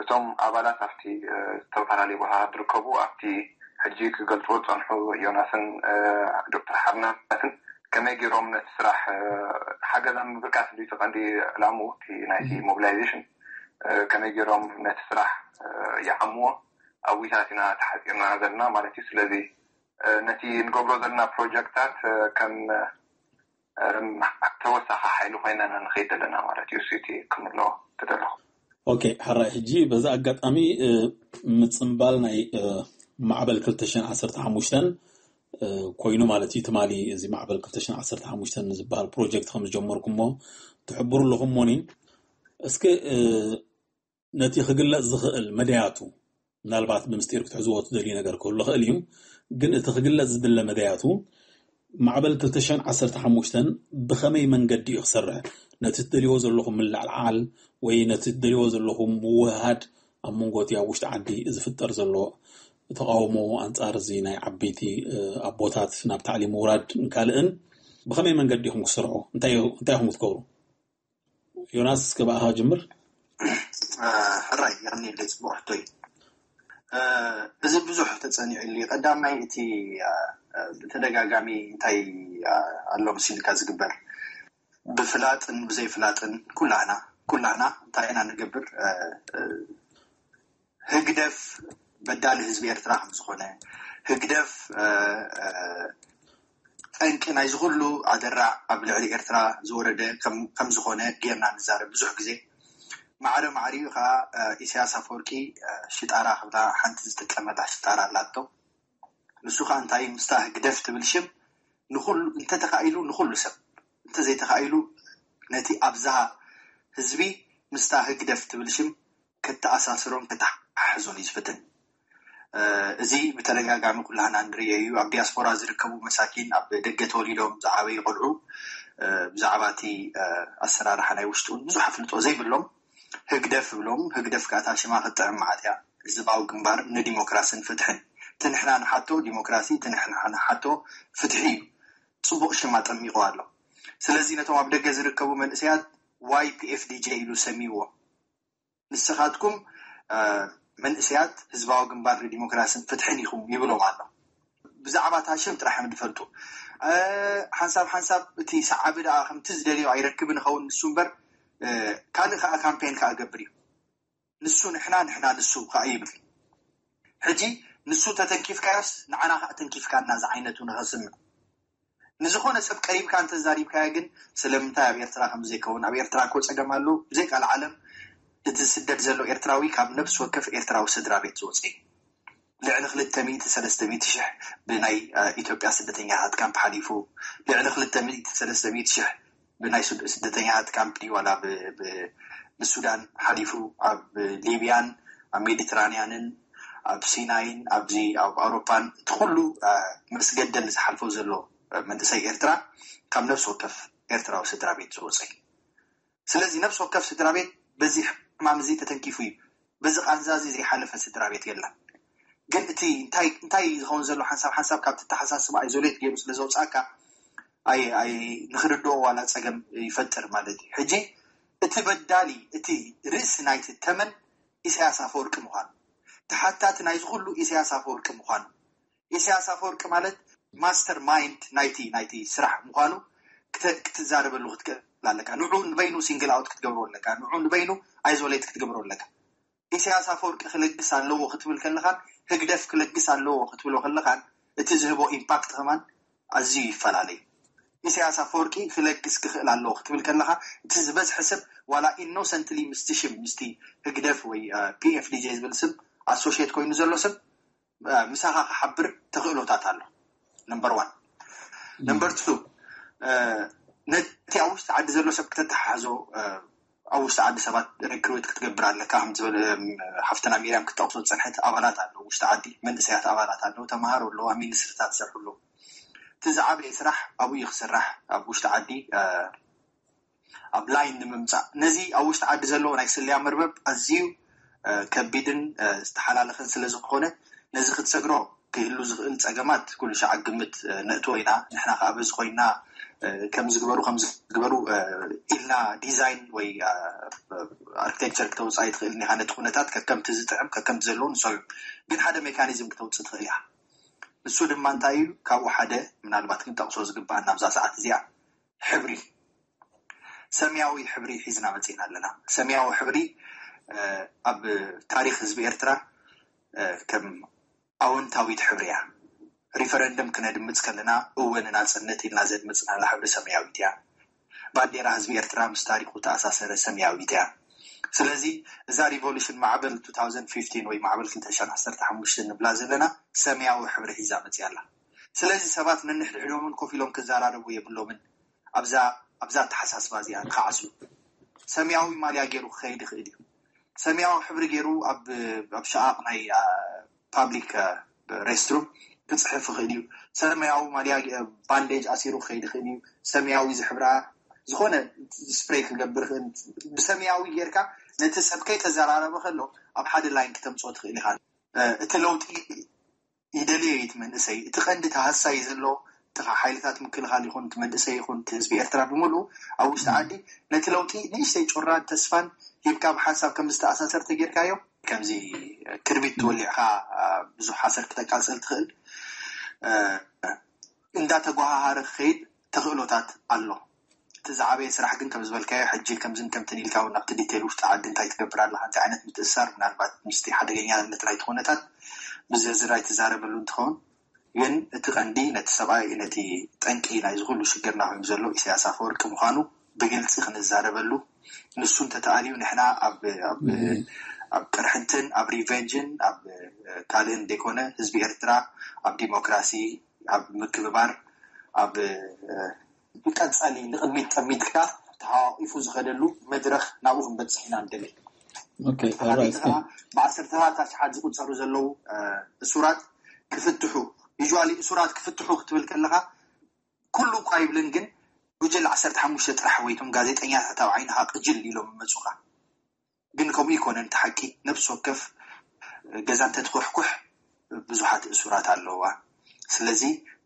እቶም ኣባላት ኣብቲ ዝተፈላለዩ ቦታታት ዝርከቡ፣ ኣብቲ ሕጂ ክገልፅዎ ዝፀንሑ ዮናስን ዶክተር ሓርናትን ከመይ ገይሮም ነቲ ስራሕ ሓገዝ ኣብ ምብርካት እንዲ ተቐንዲ ዕላምኡ እቲ ናይቲ ሞቢላይዜሽን ከመይ ገይሮም ነቲ ስራሕ ይዓምዎ ኣብ ዊታት ኢና ተሓፂርና ዘለና ማለት እዩ። ስለዚ ነቲ ንገብሮ ዘለና ፕሮጀክታት ከም ተወሳኺ ሓይሊ ኮይና ኢና ንኸይድ ዘለና ማለት እዩ። እቲ ክምሎ ተደለኹ። ኦኬ፣ ሕራይ። ሕጂ በዚ ኣጋጣሚ ምፅምባል ናይ ማዕበል ክልተ ሽሕን ዓሰርተ ሓሙሽተን ኮይኑ ማለት እዩ። ትማሊ እዚ ማዕበል ክልተ ሽሕን ዓሰርተ ሓሙሽተን ዝበሃል ፕሮጀክት ከም ዝጀመርኩሞ ትሕብሩ ኣለኹም ሞኒን። እስኪ ነቲ ክግለጽ ዝኽእል መዳያቱ፣ ምናልባት ብምስጢር ክትሕዝዎ ትደልዩ ነገር ክህሉ ይኽእል እዩ፣ ግን እቲ ክግለጽ ዝድለ መዳያቱ፣ ማዕበል ክልተ ሽሕን ዓሰርተ ሓሙሽተን ብኸመይ መንገዲ እዩ ክሰርሕ? ነቲ ትደልይዎ ዘለኹም ምልዕዓል ወይ ነቲ ትደልይዎ ዘለኹም ምውህሃድ ኣብ መንጎ እቲ ኣብ ውሽጢ ዓዲ ዝፍጠር ዘሎ ተቃውሞ ኣንጻር እዚ ናይ ዓበይቲ ኣቦታት ናብ ታዕሊም ምውራድ ካልእን ብኸመይ መንገዲ ኢኹም ክትሰርሑ? እንታይ እንታይ ኢኹም ክትገብሩ? ዮናስ፣ እስከ ብኣኻ ጅምር። ሕራይ፣ የቐንየለይ፣ ጽቡቕ ሕቶ እዩ። እዚ ብዙሕ ተጸኒዑ ኢሉ እዩ። ቀዳማይ፣ እቲ ብተደጋጋሚ እንታይ ኣሎ መሲልካ ዝግበር፣ ብፍላጥን ብዘይፍላጥን ኩላህና ኩላህና እንታይ ኢና ንገብር? ህግደፍ በዳሊ ህዝቢ ኤርትራ ከም ዝኾነ፣ ህግደፍ ጠንቂ ናይዚ ኩሉ ኣደራዕ ኣብ ልዕሊ ኤርትራ ዝወረደ ከም ዝኾነ ጌርና ንዛረብ ብዙሕ ግዜ። ማዕረ ማዕሪኡ ከዓ ኢሳያስ ኣፈወርቂ ሽጣራ ክብላ ሓንቲ ዝጥቀመላ ሽጣራ ኣላቶ። ንሱ ከዓ እንታይ፣ ምስታ ህግደፍ ትብል ሽም ንኹሉ እንተተኻኢሉ ንኹሉ ሰብ፣ እንተዘይተኻኢሉ ነቲ ኣብዝሃ ህዝቢ ምስታ ህግደፍ ትብል ሽም ከተኣሳስሮን ከተሓሕዞን እዩ ዝፍትን። እዚ ብተደጋጋሚ ኩላህና ንርእዮ እዩ። ኣብ ዲያስፖራ ዝርከቡ መሳኪን፣ ኣብ ደገ ተወሊዶም ዝዓበዩ ቆልዑ ብዛዕባ እቲ ኣሰራርሓ ናይ ውሽጡ እውን ብዙሕ ኣፍልጦ ዘይብሎም ህግደፍ ይብሎም። ህግደፍ ከኣ እታ ሽማ ክትጥዕም መዓት እያ። ህዝባዊ ግንባር ንዲሞክራስን ፍትሕን። እቲ ንሕና ንሓቶ ዲሞክራሲ፣ እቲ ንሕና ንሓቶ ፍትሒ እዩ። ጽቡቕ ሽም ኣጠሚቑ ኣሎ። ስለዚ ነቶም ኣብ ደገ ዝርከቡ መንእሰያት ዋይ ፒ ኤፍ ዲ ጄ ኢሉ ሰሚዎ። ንስኻትኩም መንእሰያት ህዝባዊ ግንባር ንዲሞክራስን ፍትሕን ኢኹም ይብሎም ኣሎ። ብዛዕባ እታ ሽም ጥራሕ እዮም ዝፈልጡ። ሓንሳብ ሓንሳብ እቲ ሰዓቢ ደኣ ከምቲ ዝደልዮ ኣይረክብን ይኸውን ንሱ እምበር፣ ካልእ ከዓ ካምፔን ከዓ ገብር እዩ። ንሱ ንሕና፣ ንሕና ንሱ ከዓ ይብል። ሕጂ ንሱ ተተንኪፍካዮስ ንዓና ከዓ ተንኪፍካና ዝዓይነቱ ንኸስምዕ። ንዝኾነ ሰብ ቀሪብካ እንተዛሪብካዮ ግን ስለምንታይ ኣብ ኤርትራ ከም ዘይከውን፣ ኣብ ኤርትራ እኮ ጸገም ኣሎ። ብዘይ ቃል ዓለም እቲ ዝስደድ ዘሎ ኤርትራዊ ካብ ነብሲ ወከፍ ኤርትራዊ ስድራ ቤት ዝወጸ እዩ። ልዕሊ ክልተ ሚእቲ ሰለስተ ሚእቲ ሽሕ ብናይ ኢትዮጵያ ስደተኛታት ካምፕ ሓሊፉ፣ ልዕሊ ክልተ ሚእቲ ሰለስተ ሚእቲ ሽሕ ብናይ ስደተኛታት ካምፕ ድዩ ዋላ ብሱዳን ሓሊፉ ኣብ ሊብያን ኣብ ሜዲትራንያንን ኣብ ሲናይን ኣብዚ ኣብ ኣውሮፓን እቲ ኩሉ መስገደል ዝሓልፎ ዘሎ መንእሰይ ኤርትራ ካብ ነብሲ ወከፍ ኤርትራዊ ስድራ ቤት ዝወፀ እዩ። ስለዚ ነብሲ ወከፍ ስድራ ቤት በዚ ሕማም እዚ ተተንኪፉ እዩ። በዚ ቃንዛ እዚ ዘይሓለፈ ስድራ ቤት የለን። ግን እቲ እንታይ እንታይ ዝኸውን ዘሎ ሓንሳብ ሓንሳብ ካብቲ ተሓሳስባ ኣይዞሌት ገይሩ ስለ ዘውፅኣካ ኣይ ኣይ ንክርድኦ ዋላ ፀገም ይፈጥር ማለት እዩ። ሕጂ እቲ በዳሊ እቲ ርእሲ ናይቲ ተመን ኢሳያስ ኣፈወርቂ ምዃኑ፣ ተሓታቲ ናይዚ ኩሉ ኢሳያስ ኣፈወርቂ ምዃኑ፣ ኢሳያስ ኣፈወርቂ ማለት ማስተር ማይንድ ናይቲ ናይቲ ስራሕ ምዃኑ ክትዛረበሉ ክትክእል ኣለካ። ንዑ ንበይኑ ሲንግል ኣውት ክትገብሮ ኣለካ። ንዑ ንበይኑ ኣይዞሌት ክትገብሮ ኣለካ። ኢሳያስ ኣፈወርቂ ክለግስ ኣለዎ ክትብል ከለኻን ህግደፍ ክለግስ ኣለዎ ክትብሎ ከለኻን እቲ ዝህቦ ኢምፓክት ከማን ኣዝዩ ይፈላለዩ። ኢሳያስ ኣፈወርቂ ክለግስ ክኽእል ኣለዎ ክትብል ከለኻ እቲ ዝበዝሐ ሰብ ዋላ ኢኖሰንትሊ ምስቲ ሽም ምስቲ ህግደፍ ወይ ፒኤፍዲጄ ዝብል ስም ኣሶሽየት ኮይኑ ዘሎ ሰብ ምሳኻ ክሓብር ተኽእሎታት ኣሎ። ነምበር ዋን። ነምበር ቱ፣ ነቲ ኣብ ውሽጢ ዓዲ ዘሎ ሰብ ክተተሓሕዞ፣ ኣብ ውሽጢ ዓዲ ሰባት ሪክሩት ክትገብር ኣለካ። ከም ዝበለ ሓፍትና ሚርያም ክትጠቕሶ ዝፀንሐት ኣባላት ኣለዉ። ውሽጢ ዓዲ መንእሰያት ኣባላት ኣለዉ፣ ተምሃሮ ኣለዉ፣ ኣብ ሚኒስትሪታት ዝሰርሑ ኣለዉ። እቲ ዝዓበየ ስራሕ ኣብኡ እዩ ክስራሕ፣ ኣብ ውሽጢ ዓዲ ኣብ ላይን ንምምፃእ። ነዚ ኣብ ውሽጢ ዓዲ ዘለዎ ናይ ስለያ መርበብ ኣዝዩ ከቢድን ዝተሓላለኸን ስለ ዝኾነ፣ ነዚ ክትሰግሮ ክህሉ ዝኽእል ፀገማት ኩሉ ሻዕ ግምት ነእትዎ ኢና። ንሕና ከዓ በዚ ኮይና ከም ዝግበሩ ከም ዝግበሩ ኢልና ዲዛይን ወይ ኣርክቴክቸር ክተውፅኣ ይትኽእል እኒኻ። ነቲ ኩነታት ከከምቲ ዝጥዕም ከከምቲ ዘለዎ ንሰብ ግን ሓደ ሜካኒዝም ክተውፅእ ትኽእል ኢኻ። ንሱ ድማ እንታይ እዩ? ካብኡ ሓደ ምናልባት ክንጠቕሶ ዝግባኣና ኣብዛ ሰዓት እዚኣ ሕብሪ፣ ሰማያዊ ሕብሪ ሒዝና መፂና ኣለና። ሰማያዊ ሕብሪ ኣብ ታሪክ ህዝቢ ኤርትራ ከም ኣወንታዊት ሕብሪ እያ። ሪፈረንደም ክነድምፅ ከለና እወ ንናፅነት ኢልና ዘድመፅናላ ሕብሪ ሰማያዊት እያ። ባንዴራ ህዝቢ ኤርትራ ምስ ታሪኩ ተኣሳሰረ ሰማያዊት እያ። ስለዚ እዛ ሪቮሉሽን ማዕበል two thousand fifteen ወይ ማዕበል ክልተ ሽሕን ዓሰርተ ሓሙሽተን ንብላ ዘለና ሰማያዊ ሕብሪ ሒዛ መፅያ ኣላ። ስለዚ ሰባት ነንሕድሕዶምን ኮፍ ኢሎም ክዘራረቡ የብሎምን። ኣብዛ ኣብዛ ኣተሓሳስባ እዚኣ ንክዓስሉ ሰማያዊ ማልያ ገይሩ ክኸይድ ይኽእል እዩ። ሰማያዊ ሕብሪ ገይሩ ኣብ ኣብ ሸቓቕ ናይ ፓብሊክ ሬስትሩም ክፅሕፍ ይኽእል እዩ። ሰማያዊ ማልያ ባንዴጅ ኣሲሩ ክኸይድ ይኽእል እዩ። ሰማያዊ ዝሕብራ ዝኾነ ስፕሬይ ክገብር ይኽእል። ብሰማያዊ ጌርካ ነቲ ሰብ ከይተዘራረበ ከሎ ኣብ ሓደ ላይን ክተምፅኦ ትኽእል ኢኻ። እቲ ለውጢ ይደልዮ እዩ እቲ መንእሰይ። እቲ ቀንዲ ተሃሳይ ዘሎ እቲ ሓይልታት ምክልኻል ይኹን እቲ መንእሰይ ይኹን እቲ ህዝቢ ኤርትራ ብምሉኡ ኣብ ውሽጢ ዓዲ ነቲ ለውጢ ንእሽተይ ጩራን ተስፋን ሂብካ ብሓንሳብ ከም ዝተኣሳሰር ተጌርካዮ ከምዚ ክርቢት ትወሊዕካ ብዙሕ ሓሰር ክተቃፅል ትኽእል። እንዳተጓሃሃረ ክኸይድ ተኽእሎታት ኣሎ። እቲ ዝዓበየ ስራሕ ግን ከም ዝበልካዮ ሕጂ ከምዝን ከምትን ኢልካ እውን ናብቲ ዲቴል ውሽጢ ዓዲ እንታይ ትገብር ኣለካ እንታይ ዓይነት ምትእሳር ምናልባት ምስቲ ሓደገኛነት ናይቲ ኩነታት ብዝርዝር ኣይትዛረበሉ እንትኸውን ግን እቲ ቀንዲ ነቲ ሰብኣይ ነቲ ጠንቂ ናይዚ ኩሉ ሽግርና ኮይኑ ዘሎ ኢሳያስ ኣፈወርቂ ምዃኑ ብግልፂ ክንዛረበሉ ንሱ እንተተኣልዩ ንሕና ኣብ ኣብ ኣብ ቅርሕንትን ኣብ ሪቨንጅን ኣብ ካልእን ዘይኮነ ህዝቢ ኤርትራ ኣብ ዲሞክራሲ ኣብ ምክብባር ኣብ ብቀፃሊ ንቅድሚት ጠሚትካ ተሓዋቂፉ ዝኸደሉ መድረክ ናብኡ ክንበፅሕ ኢና ንደሊ። ብዓሰርተታት ኣሽሓት ዝቁፀሩ ዘለዉ እሱራት ክፍትሑ ዩዋሊ እሱራት ክፍትሑ ክትብል ከለካ ኩሉ እኳ ይብልን ግን ጉጅል ዓሰርተ ሓሙሽተ ጥራሕ ወይ ቶም ጋዜጠኛታት ኣብ ዓይንካ ቅጅል ኢሎም ይመፁካ። ግን ከምኡ ይኮነን እቲ ሓቂ። ነብሲ ወከፍ ገዛ እንተትኩሕኩሕ ብዙሓት እሱራት ኣለዋ። ስለዚ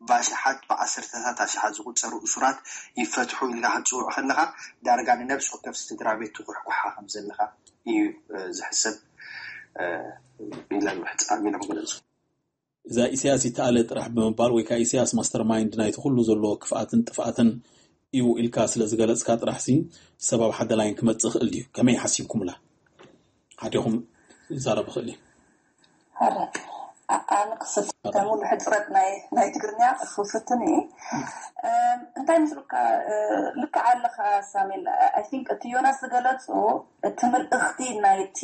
ብኣሽሓት ብዓሰርተታት ኣሽሓት ዝቁፀሩ እሱራት ይፈትሑ ኢልካ ክትፅውዕ ከለካ ዳርጋ ንነብሲ ወከፍ ስድራ ቤት ትኩሕኩሓ ከም ዘለካ እዩ ዝሕሰብ። ኢለ ምሕፃብ ኢለ መግለፁ። እዛ ኢሳያስ ይተኣለ ጥራሕ ብምባል ወይ ከዓ ኢሳያስ ማስተር ማይንድ ናይቲ ኩሉ ዘሎ ክፍኣትን ጥፍኣትን እዩ ኢልካ ስለ ዝገለፅካ ጥራሕ ሲ ሰብ ኣብ ሓደ ላይን ክመፅእ ይኽእል ድዩ? ከመይ ሓሲብኩምላ? ሓዲኹም ይዛረብ ይኽእል እዩ። ኣነ ክፍተን ሙሉ ሕፅረት ናይ ናይ ትግርኛ ክፍትን እዩ። እንታይ ምስሉካ ልክዕ ኣለካ ሳሜል። ኣይ ቲንክ እቲ ዮናስ ዝገለፁ እቲ ምልእኽቲ ናይቲ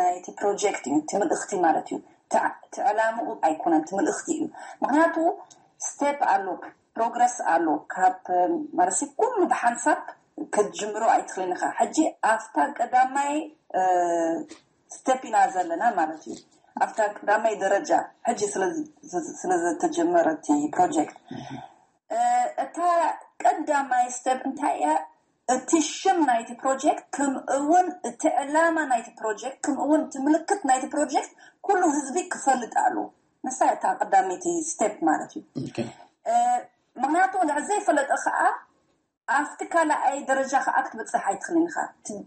ናይቲ ፕሮጀክት እዩ። እቲ ምልእኽቲ ማለት እዩ። እቲ ዕላምኡ ኣይኮነን፣ እቲ ምልእኽቲ እዩ። ምክንያቱ ስቴፕ ኣሎ፣ ፕሮግረስ ኣሎ። ካብ ማለሲ ኩሉ ብሓንሳብ ክትጅምሮ ኣይትኽልን ኢኻ። ሕጂ ኣብታ ቀዳማይ ስቴፕ ኢና ዘለና ማለት እዩ። ኣብታ ቀዳማይ ደረጃ ሕጂ ስለዝተጀመረ እቲ ፕሮጀክት እታ ቀዳማይ ስቴፕ እንታይ እያ? እቲ ሽም ናይቲ ፕሮጀክት ከምኡ እውን እቲ ዕላማ ናይቲ ፕሮጀክት ከምኡ እውን እቲ ምልክት ናይቲ ፕሮጀክት ኩሉ ህዝቢ ክፈልጥ ኣለዎ። ንሳ እታ ቀዳመይቲ ስቴፕ ማለት እዩ። ምክንያቱ እንድሕር ዘይፈለጠ ከዓ ኣብቲ ካልኣይ ደረጃ ከዓ ክትበፅሕ ኣይትኽእልን ኢኻ።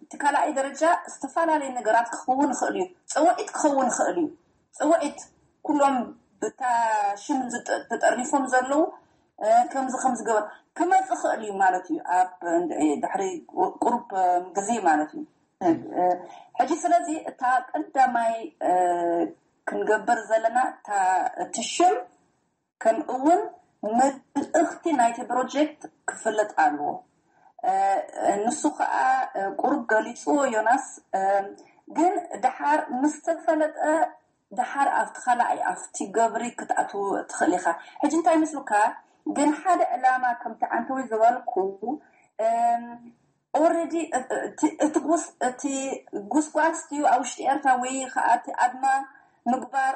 እቲ ካልኣይ ደረጃ ዝተፈላለዩ ነገራት ክኸውን ይኽእል እዩ። ፅውዒት ክኸውን ይኽእል እዩ። ፅውዒት ኩሎም ብታ ሽም ተጠርኒፎም ዘለዉ ከምዚ ከምዚ ገበር ክመፅ ይኽእል እዩ ማለት እዩ። ኣብ ድሕሪ ቁሩብ ግዜ ማለት እዩ። ሕጂ ስለዚ እታ ቀዳማይ ክንገብር ዘለና እቲ ሽም ከም እውን ምልእኽቲ ናይቲ ፕሮጀክት ክፍለጥ ኣለዎ። ንሱ ከዓ ቁሩብ ገሊፅዎ ዮናስ፣ ግን ድሓር ምስ ተፈለጠ ድሓር ኣብቲ ካልኣይ ኣብቲ ገብሪ ክትኣትው ትኽእል ኢኻ። ሕጂ እንታይ ምስሉካ ግን ሓደ ዕላማ ከምቲ ዓንተወይ ዝበልኩ ኦረዲ እቲ እቲ ጉስ እቲ ጉስጓስ እዩ ኣብ ውሽጢ ኤርትራ ወይ ከዓ እቲ ኣድማ ምግባር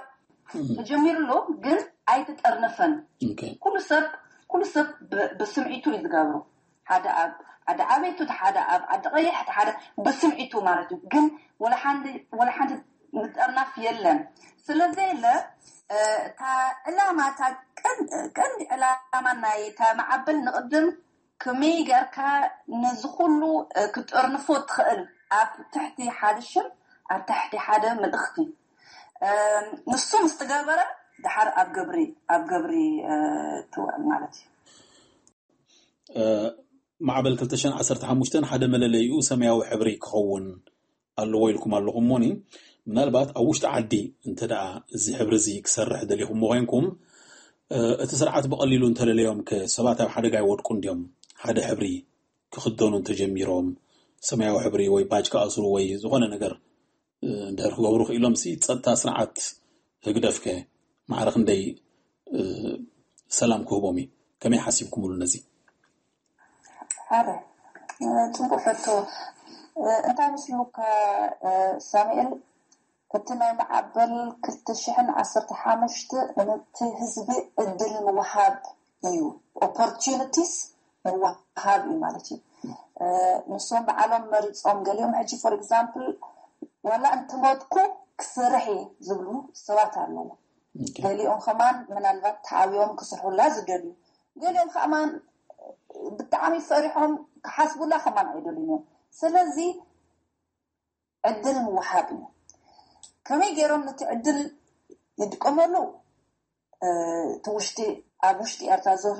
ተጀሚሩ ኣሎ፣ ግን ኣይተጠርነፈን። ኩሉ ሰብ ኩሉ ሰብ ብስምዒቱ እዩ ዝገብሩ። ሓደ ኣብ ዓዲ ዓበይቱ፣ ሓደ ኣብ ዓዲ ቀይሕ፣ ሓደ ብስምዒቱ ማለት እዩ። ግን ወላ ሓንቲ ምጥርናፍ የለን። ስለዘየለ እታ ዕላማ እታ ቀንዲ ዕላማ ናይ እታ ማዕበል ንቕድም ከመይ ገርካ ነዚ ኩሉ ክትጠርንፎ ትኽእል ኣብ ትሕቲ ሓደ ሽም፣ ኣብ ትሕቲ ሓደ ምልእኽቲ ንሱ ምስ ትገበረ ድሓር ኣብ ግብሪ ኣብ ግብሪ ትውዕል ማለት እዩ። ማዕበል ክልተ ሽሕን ዓሰርተ ሓሙሽተን ሓደ መለለይኡ ሰማያዊ ሕብሪ ክኸውን ኣለዎ ኢልኩም ኣለኹም። እሞኒ ምናልባት ኣብ ውሽጢ ዓዲ እንተ ደኣ እዚ ሕብሪ እዚ ክሰርሕ ደሊኹም ኮይንኩም እቲ ስርዓት ብቐሊሉ እንተለለዮም ሰባት ኣብ ሓደጋ ይወድቁ እንዲዮም። ሓደ ሕብሪ ክኽደኑ እንተጀሚሮም ሰማያዊ ሕብሪ ወይ ባጅ ክኣስሩ ወይ ዝኾነ ነገር እንድሕር ክገብሩ ክኢሎም ሲ ጸጥታ ስርዓት ህግደፍ ከ ማዕረ ክንደይ ሰላም ክህቦም እዩ? ከመይ ሓሲብኩምሉ ነዚ? ሓደ ጽቡቅ ሕቶ። እንታይ መስሉካ ሳሙኤል፣ እቲ ናይ ማዕበል ክልተ ሽሕን ዓሰርተ ሓሙሽተ ነቲ ህዝቢ ዕድል ምውሃብ እዩ። ኦፖርቹኒቲስ ምውሃብ እዩ ማለት እዩ። ንሶም በዓሎም መሪፆም ገሊኦም ሕጂ for example ዋላ እንትሞትኩ ክሰርሕ እየ ዝብሉ ሰባት ኣለዉ። ገሊኦም ከማን ምናልባት ተዓብዮም ክስርሑላ ዝደልዩ፣ ገሊኦም ከማን ብጣዕሚ ፈሪሖም ክሓስቡላ ከማን ኣይደልዩን እዮም። ስለዚ ዕድል ምውሃብ እዩ። ከመይ ገይሮም ነቲ ዕድል ይጥቀመሉ? እቲ ውሽጢ ኣብ ውሽጢ ኤርትራ ዘሎ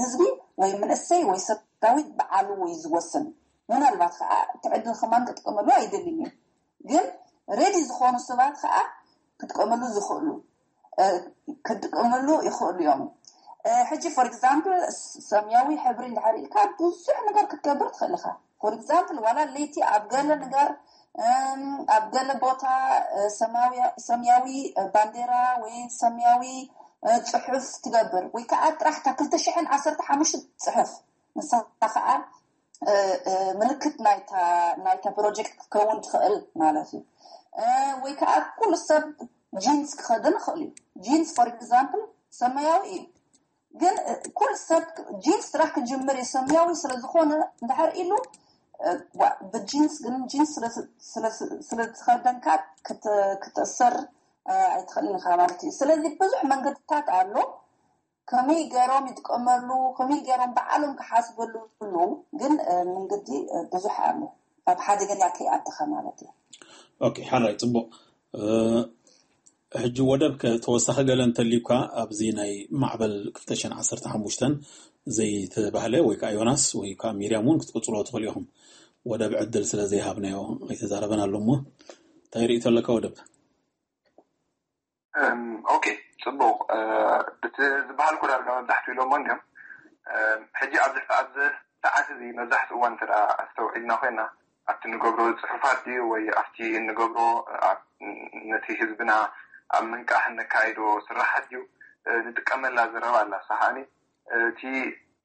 ህዝቢ ወይ መንእሰይ ወይ ሰራዊት በዓሉ ወይ ዝወስን። ምናልባት ከዓ እቲ ዕድል ከማን ክጥቀመሉ ኣይደልን እዩ። ግን ሬዲ ዝኾኑ ሰባት ከዓ ክጥቀመሉ ዝኽእሉ ክጥቀመሉ ይኽእሉ እዮም። ሕጂ for example ሰማያዊ ሕብሪ እንድሕር ኢልካ ብዙሕ ነገር ክትገብር ትኽእል ኢኻ። For example ዋላ ለይቲ ኣብ ገለ ነገር ኣብ ገለ ቦታ ሰማያዊ ባንዴራ ወይ ሰማያዊ ፅሑፍ ትገብር ወይ ከዓ ጥራሕ እታ ክልተ ሽሕን ዓሰርተ ሓሙሽተ ፅሑፍ ንሳ ከዓ ምልክት ናይታ ፕሮጀክት ክትከውን ትኽእል ማለት እዩ። ወይ ከዓ ኩሉ ሰብ ጂንስ ክኸደን ይኽእል እዩ። ጂንስ for example ሰማያዊ እዩ። ግን ኩሉ ሰብ ጂንስ ስራሕ ክጅምር እዩ ሰማያዊ ስለዝኾነ እንድሕር ኢሉ ብጂንስ ግን ጂንስ ስለዝኸደንካ ክትእሰር ኣይትኽእልን ኢኻ ማለት እዩ። ስለዚ ብዙሕ መንገድታት ኣሎ። ከመይ ገይሮም ይጥቀመሉ፣ ከመይ ገይሮም በዓሎም ክሓስበሉ ግን መንገዲ ብዙሕ ኣሎ። ኣብ ሓደገኛ ከይኣተኻ ማለት እዩ። ኦኬ፣ ሓራይ ጽቡቕ። ሕጂ ወደብ ተወሳኺ ገለ እንተልዩካ ኣብዚ ናይ ማዕበል ክልተ ሽሕን ዓሰርተ ሓሙሽተን ዘይተባህለ ወይ ከዓ ዮናስ ወይ ከዓ ሚርያም እውን ክትቅፅሎ ትኽእሉ ኢኹም። ወደብ ዕድል ስለ ዘይሃብናዮ ኣይተዛረበን ኣሎ እሞ እንታይ ርእቶ ኣለካ ወደብ? ኦኬ፣ ፅቡቕ። እቲ ዝበሃልኩ ዳርጋ መብዛሕትኡ ኢሎሞ እንዲዮም። ሕጂ ኣብዚ ኣብዚ ሰዓት እዚ መብዛሕትኡ እዋን እንተ ኣስተውዒልና ኮይና ኣብቲ ንገብሮ ፅሑፋት ድዩ ወይ ኣብቲ እንገብሮ ነቲ ህዝብና ኣብ ምንቃሕ እነካይዶ ስራሓት ድዩ ንጥቀመላ ዘረባ ኣላ። ሳሓኒ እቲ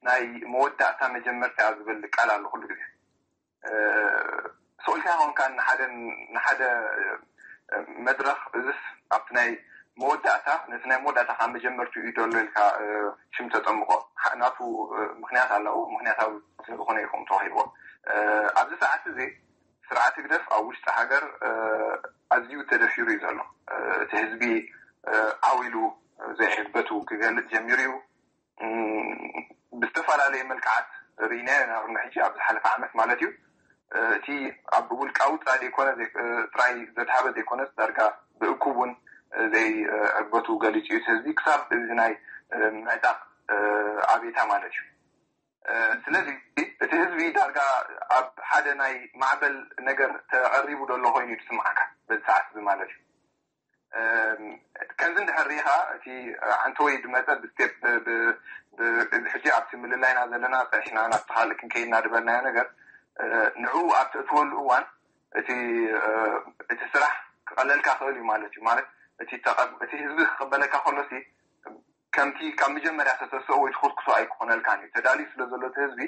ናይ መወዳእታ መጀመርታ ዝብል ቃል ኣሎ ኩሉ ግዜ። ስቕ ኢልካ ይኸውን ከኣ ንሓደ ንሓደ መድረኽ እዝስ ኣብቲ ናይ መወዳእታ ነቲ ናይ መወዳእታ ካብ መጀመርትኡ እዩ ደሎ ኢልካ ሽም ተጠምቆ ናቱ ምክንያት ኣለዎ። ምክንያታዊ ዝኾነ ይኹም ተዋሂብዎ ኣብዚ ሰዓት እዚ ስርዓት ህግደፍ ኣብ ውሽጢ ሃገር ኣዝዩ ተደፊሩ እዩ ዘሎ። እቲ ህዝቢ ዓው ኢሉ ዘይሕበቱ ክገልጽ ጀሚሩ እዩ። ብዝተፈላለየ መልክዓት ርኢናዮ ኢና ቅድሚ ሕጂ ኣብ ዝሓለፈ ዓመት ማለት እዩ። እቲ ኣብ ውልቃዊ ጥራይ ዘይኮነ ጥራይ ዘድሃበ ዘይኮነስ ዳርጋ ብእኩብ እውን ዘይዕግበቱ ገሊጹ እዩ እቲ ህዝቢ ክሳብ እዚ ናይ ምዕጣቕ ኣብየታ ማለት እዩ። ስለዚ እቲ ህዝቢ ዳርጋ ኣብ ሓደ ናይ ማዕበል ነገር ተቐሪቡ ዘሎ ኮይኑ እዩ ዝስምዓካ በዚ ሰዓት እዚ ማለት እዩ። ከምዚ እንድሕር ሪኢኻ እቲ ዓንተወይ ዝመፀ ብስቴፕ ሕጂ ኣብቲ ምልላይና ዘለና ፀኒሕና ናብቲ ካልእ ክንከይድ እናድበልናዮ ነገር ንዕኡ ኣብ ተእትወሉ እዋን እቲ እቲ ስራሕ ክቐለልካ ክእል እዩ ማለት እዩ። ማለት እቲ እቲ ህዝቢ ክቕበለካ ከሎሲ ከምቲ ካብ መጀመርያ ተተስኦ ወይ ትኹስኩሶ ኣይክኾነልካን እዩ። ተዳልዩ ስለ ዘሎ እቲ ህዝቢ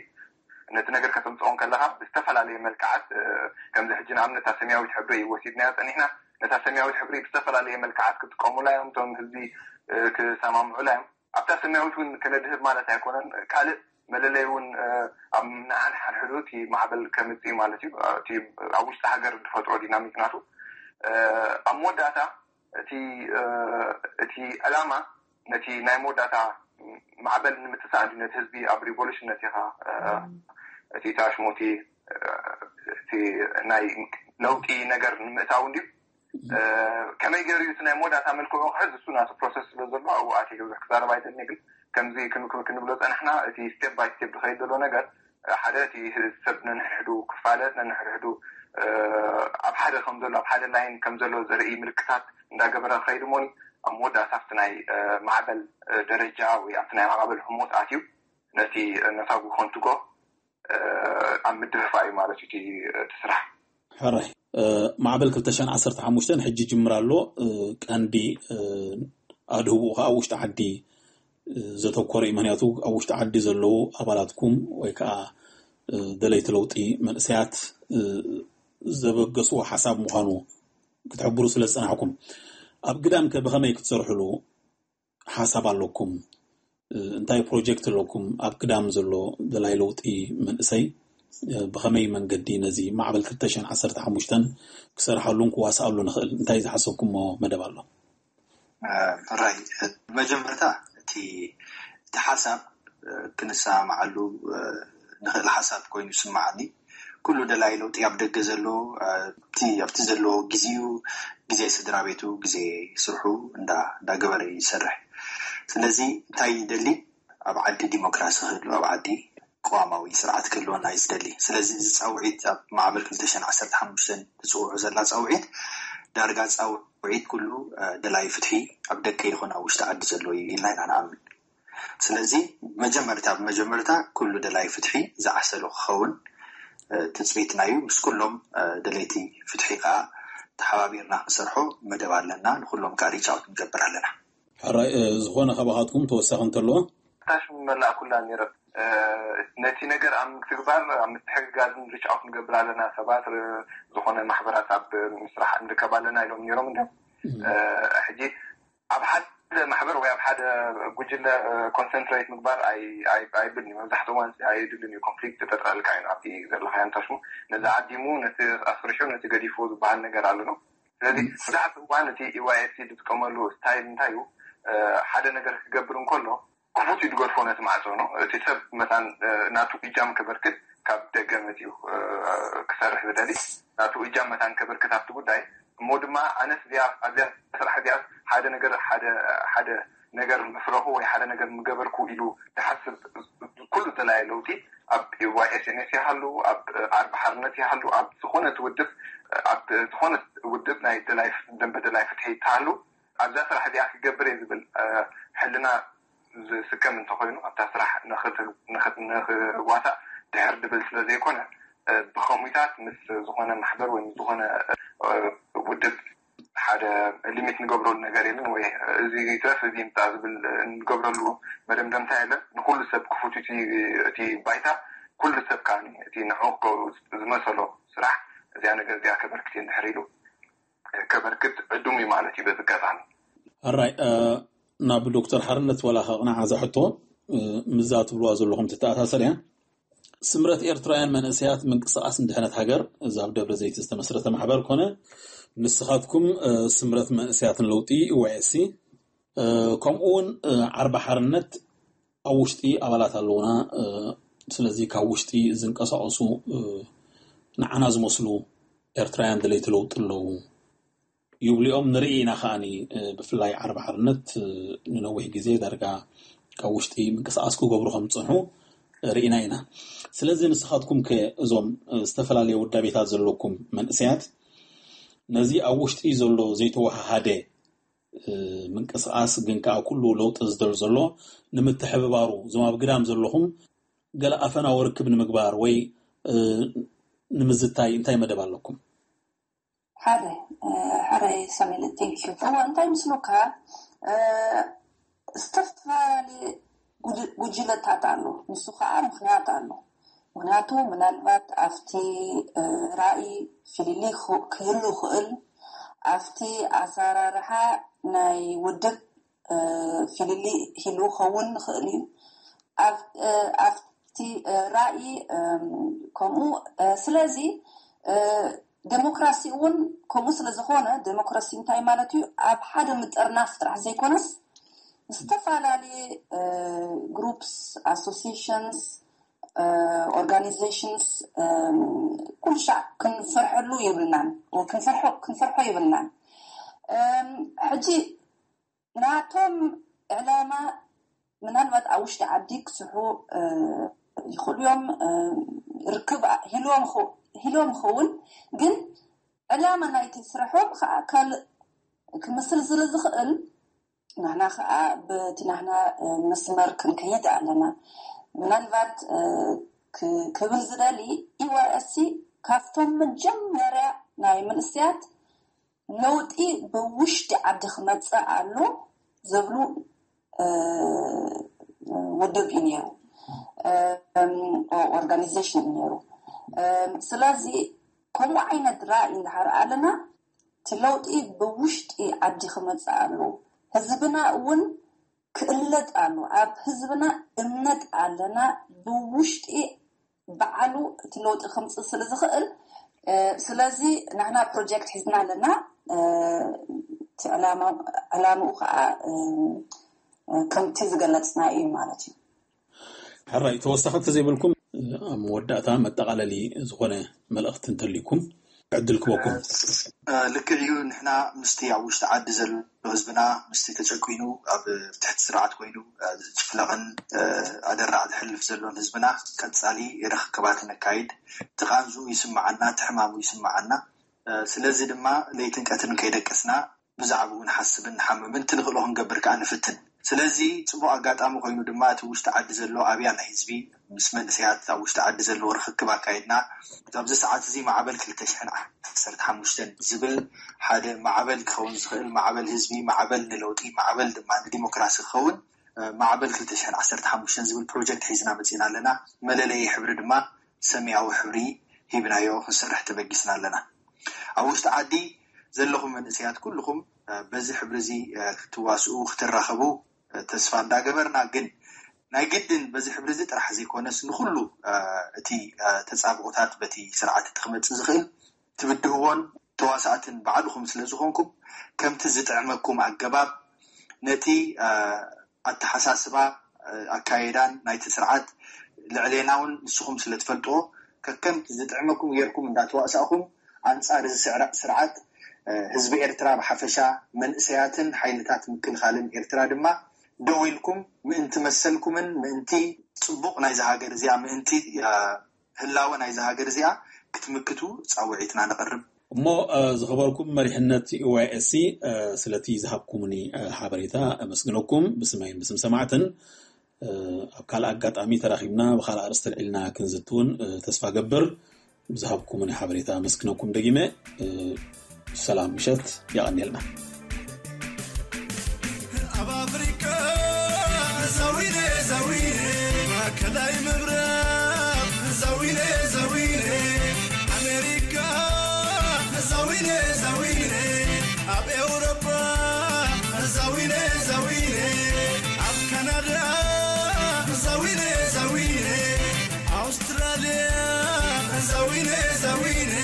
ነቲ ነገር ከተምፅኦ ከለካ ብዝተፈላለየ መልክዓት፣ ከምዚ ሕጂ ንኣብነት እታ ሰማያዊት ሕብሪ እዩ ወሲድናዮ ፀኒሕና። ነታ ሰማያዊት ሕብሪ ብዝተፈላለየ መልክዓት ክጥቀሙላ እዮም፣ እቶም ህዝቢ ክሰማምዑላ እዮም። ኣብታ ሰማያዊት እውን ክነድህብ ማለት ኣይኮነን። ካልእ መለለይ እውን ኣብ ንሓድሕዱ እቲ ማዕበል ከምፅእ ማለት እዩ። ኣብ ውሽጢ ሃገር ዝፈጥሮ ዲናሚክ ናቱ ኣብ መወዳእታ እቲ እቲ ዕላማ ነቲ ናይ መወዳእታ ማዕበል ንምትሳእ እንዲ ነቲ ህዝቢ ኣብ ሪቮሉሽን ነቲኻ እቲ ታሽሙ እቲ እቲ ናይ ለውጢ ነገር ንምእታው እንዲ ከመይ ገይሩ እቲ ናይ መወዳእታ መልክዑ ክሕዝ እሱ ናቲ ፕሮሰስ ስለ ዘሎ ኣብኡ ኣቲ ብዙሕ ክዛረብ ኣይደልኒ። ግን ከምዚ ክንብሎ ፀናሕና እቲ ስቴፕ ባይ ስቴፕ ዝኸይድ ዘሎ ነገር ሓደ እቲ ሰብ ነንሕድሕዱ ክፋለጥ ነንሕድሕዱ ኣብ ሓደ ከም ዘሎ ኣብ ሓደ ላይን ከም ዘሎ ዘርኢ ምልክታት እንዳገበረ ክኸይድ እሞኒ ኣብ መወዳእታ ኣብቲ ናይ ማዕበል ደረጃ ወይ ኣብቲ ናይ ማዕበል ህሞት ኣትዩ ነቲ ነታጉ ኮንትጎ ኣብ ምድህፋ እዩ ማለት እዩ እቲ ስራሕ። ሕራይ ማዕበል ክልተ ሽሕን ዓሰርተ ሓሙሽተን ሕጂ ጅምር ኣሎ። ቀንዲ ኣድህቡ ከዓ ኣብ ውሽጢ ዓዲ ዘተኮረ እዩ። ምክንያቱ ኣብ ውሽጢ ዓዲ ዘለዉ ኣባላትኩም ወይ ከዓ ደለይቲ ለውጢ መንእሰያት ዘበገስዎ ሓሳብ ምዃኑ ክትሕብሩ ስለ ዝፀናሕኩም ኣብ ግዳም ከ ብኸመይ ክትሰርሕሉ ሓሳብ ኣለኩም? እንታይ ፕሮጀክት ኣለኩም? ኣብ ግዳም ዘሎ ደላይ ለውጢ መንእሰይ ብኸመይ መንገዲ ነዚ ማዕበል ክልተ ሽሕን ዓሰርተ ሓሙሽተን ክሰርሓሉን ክዋስኣሉ ንኽእል እንታይ ዝሓሰብኩሞ መደብ ኣሎ? ራይ መጀመርታ እቲ እቲ ሓሳብ ክንሰማማዓሉ ንኽእል ሓሳብ ኮይኑ ይስምዓኒ። ኩሉ ደላይ ለውጢ ኣብ ደገ ዘሎ ኣብቲ ዘሎ ግዜኡ ግዜ ስድራ ቤቱ ግዜ ስርሑ እንዳገበረ ይሰርሕ። ስለዚ እንታይ ይደሊ ኣብ ዓዲ ዲሞክራሲ ክህሉ ኣብ ዓዲ ቅዋማዊ ስርዓት ክህልወና እዩ ዝደሊ። ስለዚ እዚ ፃውዒት ኣብ ማዕበል ክልተ ሽሕን ዓሰርተ ሓሙሽተን ትፅውዑ ዘላ ፃውዒት ዳርጋ ፃውዒት ኩሉ ደላይ ፍትሒ ኣብ ደገ ይኹን ኣብ ውሽጢ ዓዲ ዘሎ እዩ ኢልና ኢና ንኣምን። ስለዚ መጀመርታ ብመጀመርታ ኩሉ ደላይ ፍትሒ ዝዓሰሎ ክኸውን ትፅቢትና እዩ። ምስ ኩሎም ደለይቲ ፍትሒ ከዓ ተሓባቢርና ክንሰርሖ መደብ ኣለና። ንኩሎም ከዓ ሪቻውት ንገብር ኣለና። ሕራይ ዝኾነ ካባኻትኩም ተወሳኺ እንተለዎ? ታሽም መላእ ኩላ ነይረ ነቲ ነገር ኣብ ምግትግባር ኣብ ምትሕግጋዝን ሪቻውት ንገብር ኣለና። ሰባት ዝኾነ ማሕበራት ኣብ ምስራሕ ንርከብ ኣለና ኢሎም ነይሮም እንዲም ሕጂ ኣብ ሓደ ማሕበር ወይ ኣብ ሓደ ጉጅለ ኮንሰንትሬት ምግባር ኣይብልን እዩ። መብዛሕትኡ እዋን ኣየድልን እዩ። ኮንፍሊክት ይፈጥረልካ እዩ። ኣብቲ ዘለካዮ እንታሽሙ ነዚ ዓዲሙ ነቲ ኣስሪሑ ነቲ ገዲፉ ዝበሃል ነገር ኣሎ ነው። ስለዚ መብዛሕትኡ እዋን እቲ ኢዋይኤፍሲ ዝጥቀመሉ ስታይል እንታይ እዩ? ሓደ ነገር ክገብር እንከሎ ክፉት እዩ ዝገድፎ ነቲ ማዕፆ ነው። እቲ ሰብ መታን ናቱ እጃም ከበርክት ካብ ደገ መፅኡ ክሰርሕ ዝደሊ ናቱ እጃም መታን ከበርክት ኣብቲ ጉዳይ እሞ ድማ ኣነስ እዚኣ ኣብዚኣ ስራሕ እዚኣ ሓደ ነገር ሓደ ሓደ ነገር ምፍረኹ ወይ ሓደ ነገር ምገበርኩ ኢሉ ዝሓስብ ኩሉ ተላየ ለውጢ ኣብ ዋይ ኤስ ኤን ኤስ ይሃሉ ኣብ ዓርቢ ሓርነት ይሃሉ ኣብ ዝኾነ ውድብ ኣብ ዝኾነ ውድብ ናይ ደላይ ደንበ ደላይ ፍትሒ ይተሃሉ ኣብዛ ስራሕ እዚኣ ክገብር እየ ዝብል ሕልና ዝስከም እንተኮይኑ ኣብታ ስራሕ ንክዋሳእ ድሕር ድብል ስለ ዘይኮነ ብከሙታት ምስ ዝኾነ ማሕበር ወይ ምስ ዝኾነ ውድብ ሓደ ሊሚት ንገብረሉ ነገር የለን ወይ እዚ ይትረፍ እዚ ይምፃእ ዝብል ንገብረሉ መደምደምታ የለን። ንኩሉ ሰብ ክፉት እቲ ባይታ ኩሉ ሰብ ከዓ እቲ ንዑ ዝመሰሎ ስራሕ እዚኣ ነገር እዚኣ ከበርክት እንድሕር ኢሉ ከበርክት ዕዱም እዩ ማለት እዩ። በዚ ኣጋጣሚ ሕራይ ናብ ዶክተር ሓርነት ዋላ ከቕናዓ ዝሕቶ ምዛ ትብልዋ ዘለኹም ትተኣሳሰር እያ። ስምረት ኤርትራውያን መንእሰያት ምንቅስቃስ ንድሕነት ሃገር እዛ ኣብ ደብረ ዘይት ዝተመስረተ ማሕበር ኮነ ንስኻትኩም ስምረት መንእሰያትን ለውጢ ዋይኤስሲ ከምኡ እውን ዓርቢ ሓርነት ኣብ ውሽጢ ኣባላት ኣለውና። ስለዚ ካብ ውሽጢ ዝንቀሳቀሱ ንዓና ዝመስሉ ኤርትራውያን ደለይቲ ለውጢ ኣለዉ ይብሉ እዮም። ንርኢ ኢና ከዓኒ ብፍላይ ዓርቢ ሓርነት ንነዊሕ ግዜ ዳርጋ ካብ ውሽጢ ምንቅስቃስ ክገብሩ ከም ዝፀንሑ ርኢና ኢና። ስለዚ ንስኻትኩም ከ እዞም ዝተፈላለየ ውዳቤታት ዘለኩም መንእሰያት ነዚ ኣብ ውሽጢ ዘሎ ዘይተወሃሃደ ምንቅስቃስ ግን ከዓ ኩሉ ለውጢ ዝደል ዘሎ ንምትሕብባሩ እዞም ኣብ ግዳም ዘለኹም ገለ ኣፈናዊ ርክብ ንምግባር ወይ ንምዝታይ እንታይ መደብ ኣለኩም? ሓደ ሓደ ሰሜን ቴንኪዩ እዋ እንታይ ምስሉካ ዝተፈላለየ ጉጅለታት ኣሎ። ንሱ ከዓ ምኽንያት ኣሎ። ምኽንያቱ ምናልባት ኣብቲ ራእይ ፍልልይ ክህሉ ይኽእል። ኣብቲ ኣሰራርሓ ናይ ውድብ ፍልልይ ሂሉ ክኸውን ይኽእል እዩ። ኣብቲ ራእይ ከምኡ ስለዚ ዴሞክራሲ እውን ከምኡ ስለ ዝኾነ፣ ዴሞክራሲ እንታይ ማለት እዩ? ኣብ ሓደ ምጥርናፍ ጥራሕ ዘይኮነስ ዝተፈላለየ ግሩፕስ፣ ኣሶሲሽንስ፣ ኦርጋኒዜሽንስ ኩሉ ሻዕ ክንፈርሐሉ የብልናን፣ ክንፈርሖ የብልናን። ሕጂ ናቶም ዕላማ ምናልባት ኣብ ውሽጢ ዓዲ ክስሑ ይኽእሉ እዮም። ርክብ ሂልዎም ይኸውን፣ ግን ዕላማ ናይቲ ስርሖም ከዓ ካልእ ክመስል ስለ ዝኽእል፣ ንሕና ከዓ በቲ ናህና መስመር ክንከይድ ኣለና። ምናልባት ክብል ዝደሊ፣ ኢዋይኤስሲ ካብቶም መጀመርያ ናይ መንእሰያት ለውጢ ብውሽጢ ዓዲ ክመፅእ ኣሎ ዝብሉ ውድብ እዩ ነይሩ፣ ኦርጋኒዜሽን እዩ ነይሩ። ስለዚ ከምኡ ዓይነት ራእይ እንዳሓረ ኣለና፣ እቲ ለውጢ ብውሽጢ ዓዲ ክመፅእ ኣሎ። ህዝብና እውን ክእለጥ ኣሎ። ኣብ ህዝብና እምነት ኣለና። ብውሽጢ በዓሉ እቲ ለውጢ ከምፅእ ስለ ዝኽእል፣ ስለዚ ንሕና ፕሮጀክት ሒዝና ኣለና። እቲ ዕላምኡ ከዓ ከምቲ ዝገለፅና እዩ ማለት እዩ። ሕራይ፣ ተወሳኺ ተዘይብልኩም ኣብ መወዳእታ መጠቓለሊ ዝኾነ መልእኽቲ እንተልይኩም ዕድል ክበኩም። ልክዕ እዩ። ንሕና ምስቲ ኣብ ውሽጢ ዓዲ ዘሎ ህዝብና፣ ምስቲ ተጨቂኑ ኣብ ትሕቲ ስርዓት ኮይኑ ዝጭፍለቕን ኣደራዕ ዝሕልፍ ዘሎን ህዝብና ቀፃሊ ርኽክባት ነካይድ። ትቓንዙ ይስምዓና፣ ትሕማሙ ይስምዓና። ስለዚ ድማ ለይትን ቀትርን ከይደቀስና ብዛዕባኡ ንሓስብን ንሓምምን፣ እቲ ንኽእሎ ክንገብር ከዓ ንፍትን። ስለዚ ፅቡቕ ኣጋጣሚ ኮይኑ ድማ እቲ ውሽጢ ዓዲ ዘሎ ኣብያ ናይ ህዝቢ ምስ መንእሰያት ኣብ ውሽጢ ዓዲ ዘለዎ ርኽክብ ኣካይድና ኣብዚ ሰዓት እዚ ማዕበል ክልተ ሽሕን ዓሰርተ ሓሙሽተን ዝብል ሓደ ማዕበል ክኸውን ዝኽእል ማዕበል ህዝቢ፣ ማዕበል ንለውጢ፣ ማዕበል ድማ ንዲሞክራሲ ክኸውን ማዕበል ክልተ ሽሕን ዓሰርተ ሓሙሽተን ዝብል ፕሮጀክት ሒዝና መፂና ኣለና። መለለዪ ሕብሪ ድማ ሰማያዊ ሕብሪ ሂብናዮ ክንሰርሕ ተበጊስና ኣለና። ኣብ ውሽጢ ዓዲ ዘለኹም መንእሰያት ኩልኹም በዚ ሕብሪ እዚ ክትዋስኡ ክትራኸቡ ተስፋ እንዳገበርና፣ ግን ናይ ግድን በዚ ሕብሪ እዚ ጥራሕ ዘይኮነስ ንኩሉ እቲ ተፃብኦታት በቲ ስርዓት እቲ ክመፅእ ዝኽእል ትብድህዎን ተዋሳእትን ባዕልኹም ስለ ዝኾንኩም ከምቲ ዝጥዕመኩም ኣገባብ ነቲ ኣተሓሳስባ ኣካየዳን ናይቲ ስርዓት ልዕሌና እውን ንስኹም ስለ ትፈልጥዎ ከከምቲ ዝጥዕመኩም ጌርኩም እንዳተዋሳእኹም ኣንፃር እዚ ስርዓት ህዝቢ ኤርትራ ብሓፈሻ መንእሰያትን ሓይልታት ምክልኻልን ኤርትራ ድማ ደው ኢልኩም ምእንቲ መሰልኩምን ምእንቲ ፅቡቕ ናይዚ ሃገር እዚኣ ምእንቲ ህላወ ናይዚ ሃገር እዚኣ ክትምክቱ ፃውዒትና ነቕርብ። እሞ ዝኸበርኩም መሪሕነት ኢዋይኤስሲ ስለቲ ዝሃብኩምኒ ሓበሬታ ኣመስግነኩም ብስመይን ብስም ሰማዕትን። ኣብ ካልእ ኣጋጣሚ ተራኺብና ብኻልእ ኣርእስቲ ኣልዒልና ክንዝቲ እውን ተስፋ ገብር። ብዝሃብኩምኒ ሓበሬታ ኣመስግነኩም ደጊመ። ሰላም ምሸት፣ የቐንየልና። ኣብ ኣፍሪካ ዛዊነ ዛዊነ ማእከላይ ምብራቕ ዛዊነ ዛዊነ ኣሜሪካ ዛዊነ ዛዊነ ኣብ ኤውሮጳ ዛዊነ ዛዊነ ኣብ ካናዳ ዛዊነ ዛዊነ ኣውስትራልያ ዛዊነ ዛዊነ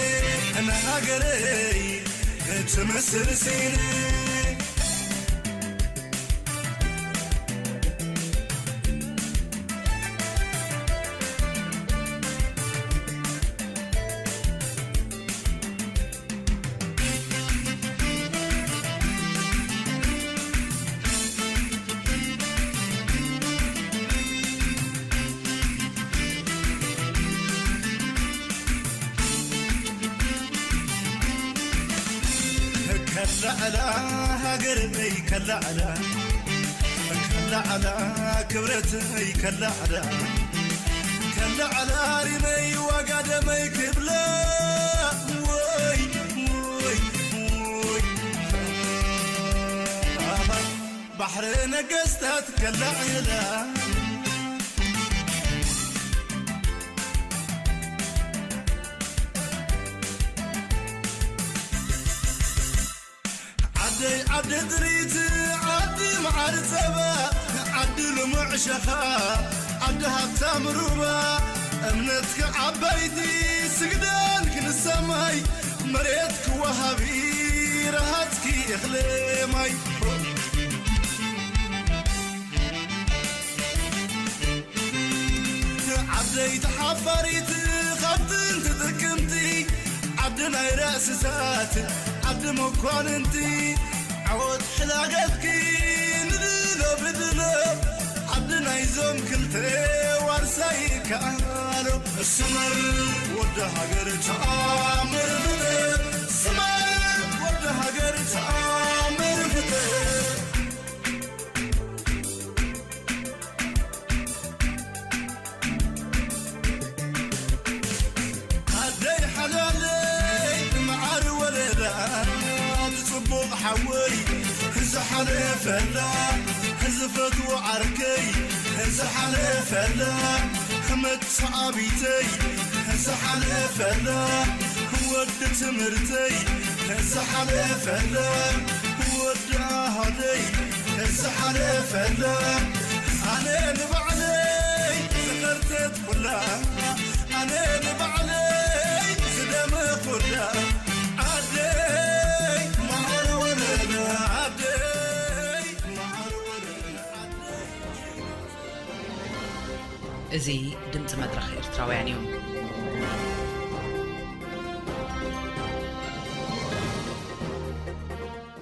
ንሃገረይ ትመስል ስኢነ። ከላዕላ ሃገረይ ከላዕላ ከላዕላ ክብረተይ ከላዕላ ከላዕላ ሪመይ ዋጋ ደመይ ክብላ ወይ ወይ ወይ ባሕሪ ነገስታት ከላዕላ ዓደይ ዓዲ ጥሪት ዓዲ መዓር ጸባ ዓዲ ልሙዕ ሸኻ ዓዲ ሃብታም ሩባ እምነትኪ ዓባይቲ ስግደልኪ ንሰማይ መሬትኪ ወሃቢ ረሃጽኪ እኽሊ ማይ ዓደይ ተሓፋሪት ካብ ጥንቲ ጥቅምቲ ዓዲ ናይ ርእስታት ዓዲ መኳንንቲ ዓወት ሕላገትኪ ንድሎ ብድሎ ዓዲ ናይዞም ክልተ ዋርሳይ ከኣሎ ስመር ወዲ ሃገር ተኣምር ፍትህ ስመር ወዲ ሃገር ተኣምር ፍትህ ዓደይ ሓላለይ መዓር ወለዳ ጽቡቕ ሓወይ ዝሓለፈላ ዝፈትዎ ዓርከይ ዝሓለፈላ መተዓቢተይ ዝሓለፈላ ወዲ ትምህርተይ ዝሓለፈላ ወዲ ኣሃደይ ዝሓለፈላ ኣነ ንባዕለይ ዝኸርተት ኩላ ኣነ ንባዕለይ ዝደመኹላ ዓደይ መዓር ወለላ ዓደይ መዓር ወለላ ዓደይ እዚ ድምፂ መድረኽ ኤርትራውያን እዩ።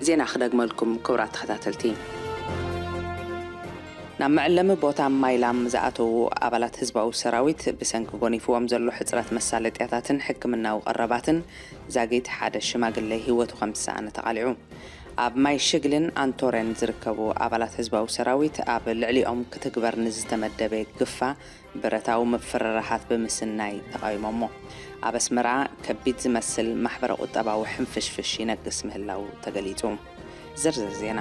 ዜና ክደግመልኩም ክቡራት ተኸታተልቲ። ናብ መዕለሚ ቦታ ማይላም ዝኣተዉ ኣባላት ህዝባዊ ሰራዊት ብሰንኪ ጎኒፍዎም ዘሎ ሕፅረት መሳለጥያታትን ሕክምናዊ ቀረባትን ዛጊት ሓደ ሽማግለ ህይወቱ ከም ዝሰኣነ ተቓሊዑ። ኣብ ማይ ሽግልን ኣንቶረን ዝርከቡ ኣባላት ህዝባዊ ሰራዊት ኣብ ልዕሊኦም ክትግበር ንዝተመደበ ግፋ ብረታዊ ምፍርራሃት ብምስናይ ተቓዊሞሞ። ኣብ ኣስመራ ከቢድ ዝመስል ማሕበረ ቁጠባዊ ሕንፍሽፍሽ ይነግስ ምህላው ተገሊጹ። ዝርዝር ዜና።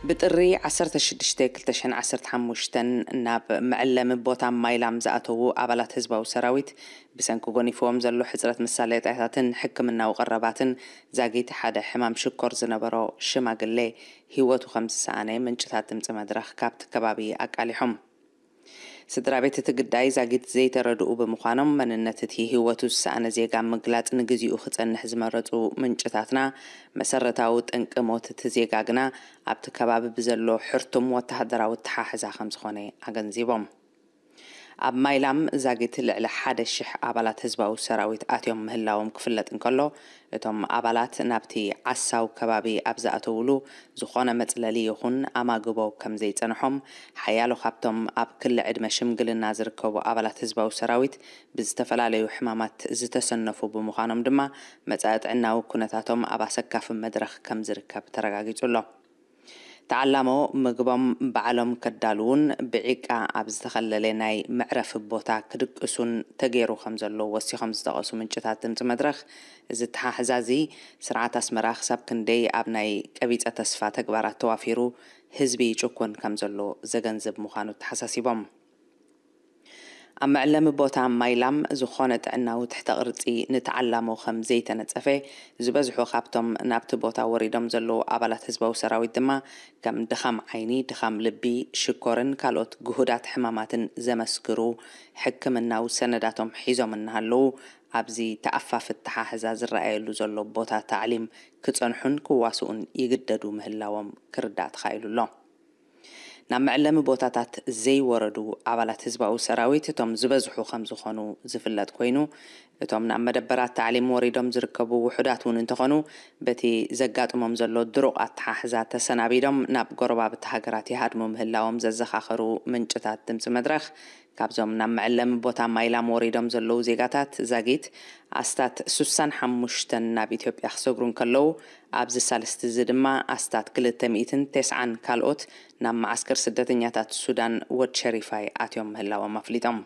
ብጥሪ ዓሰርተ ሽዱሽተ ክልተ ሽሕን ዓሰርተ ሓሙሽተን ናብ መዕለሚ ቦታ ማይላም ዝኣተዉ ኣባላት ህዝባዊ ሰራዊት ብሰንኪ ጎኒፍዎም ዘሎ ሕፅረት መሳለጥያታትን ሕክምናዊ ቀረባትን ዛጊት ሓደ ሕማም ሽኮር ዝነበሮ ሽማግሌ ህይወቱ ከም ዝሰኣነ ምንጭታት ድምፂ መድረኽ ካብቲ ከባቢ ኣቃሊሖም። ስድራ ቤት እቲ ግዳይ ዛጊት ዘይተረድኡ ብምዃኖም፣ መንነት እቲ ህይወቱ ዝሰኣነ ዜጋ ምግላጽ ንግዚኡ ክጸንሕ ዝመረጹ ምንጭታትና፣ መሰረታዊ ጠንቂ ሞት እቲ ዜጋ ግና ኣብቲ ከባቢ ብዘሎ ሕርቱም ወተሃደራዊ ኣተሓሕዛ ከም ዝኾነ ኣገንዚቦም። ኣብ ማይላም ዛጊት ልዕሊ ሓደ ሽሕ ኣባላት ህዝባዊ ሰራዊት ኣትዮም ምህላዎም ክፍለጥ እንከሎ፣ እቶም ኣባላት ናብቲ ዓሳው ከባቢ ኣብ ዝኣተውሉ ዝኾነ መጽለሊ ይኹን ኣማግቦ ከም ዘይጸንሖም፣ ሓያሎ ካብቶም ኣብ ክሊ ዕድመ ሽምግልና ዝርከቡ ኣባላት ህዝባዊ ሰራዊት ብዝተፈላለዩ ሕማማት ዝተሰነፉ ብምዃኖም ድማ፣ መጻኢ ጥዕናዊ ኩነታቶም ኣብ ኣሰካፊ መድረኽ ከም ዝርከብ ተረጋጊጹ ኣሎ። ተዓላሞ ምግቦም ባዕሎም ከዳልዉን ብዒቃ ኣብ ዝተኸለለ ናይ መዕረፊ ቦታ ክድቅሱን ተገይሩ ከም ዘሎ ወሲኾም ዝጠቐሱ ምንጭታት ድምፂ መድረኽ፣ እዚ ኣተሓሕዛ እዚ ስርዓት ኣስመራ ክሳብ ክንደይ ኣብ ናይ ቀቢጸ ተስፋ ተግባራት ተዋፊሩ ህዝቢ ይጭኩን ከም ዘሎ ዘገንዝብ ምዃኑ ተሓሳሲቦም። ኣብ መዕለሚ ቦታ ማይላም ዝኾነ ጥዕናዊ ትሕተ ቅርጺ ንተዓላሞ ከም ዘይተነጸፈ፣ ዝበዝሑ ካብቶም ናብቲ ቦታ ወሪዶም ዘለዉ ኣባላት ህዝባዊ ሰራዊት ድማ ከም ድኻም ዓይኒ፣ ድኻም ልቢ፣ ሽኮርን ካልኦት ግሁዳት ሕማማትን ዘመስክሩ ሕክምናዊ ሰነዳቶም ሒዞም እናሃለዉ፣ ኣብዚ ተኣፋፊ ኣተሓሕዛ ዝረኣየሉ ዘሎ ቦታ ታዕሊም ክጸንሑን ክዋስኡን ይግደዱ ምህላዎም ክርዳእ ተኻኢሉ ኣሎ። ናብ መዕለሚ ቦታታት ዘይወረዱ ኣባላት ህዝባዊ ሰራዊት እቶም ዝበዝሑ ከም ዝኾኑ ዝፍለጥ ኮይኑ፣ እቶም ናብ መደበራት ታዕሊም ወሪዶም ዝርከቡ ውሑዳት እውን እንተኾኑ፣ በቲ ዘጋጥሞም ዘሎ ድሩቕ ኣተሓሕዛ ተሰናቢዶም ናብ ጎረባብቲ ሃገራት ይሃድሙ ምህላዎም ዘዘኻኸሩ ምንጭታት ድምፂ መድረኽ፣ ካብዞም ናብ መዕለሚ ቦታ ማይላም ወሪዶም ዘለዉ ዜጋታት ዛጊት ኣስታት ሱሳን ሓሙሽተን ናብ ኢትዮጵያ ክሰግሩ እንከለዉ፣ ኣብዚ ሳልስቲ እዚ ድማ ኣስታት ክልተ ሚእትን ተስዓን ካልኦት ናብ መዓስከር ስደተኛታት ሱዳን ወድ ሸሪፋይ ኣትዮም ምህላዎም ኣፍሊጦም።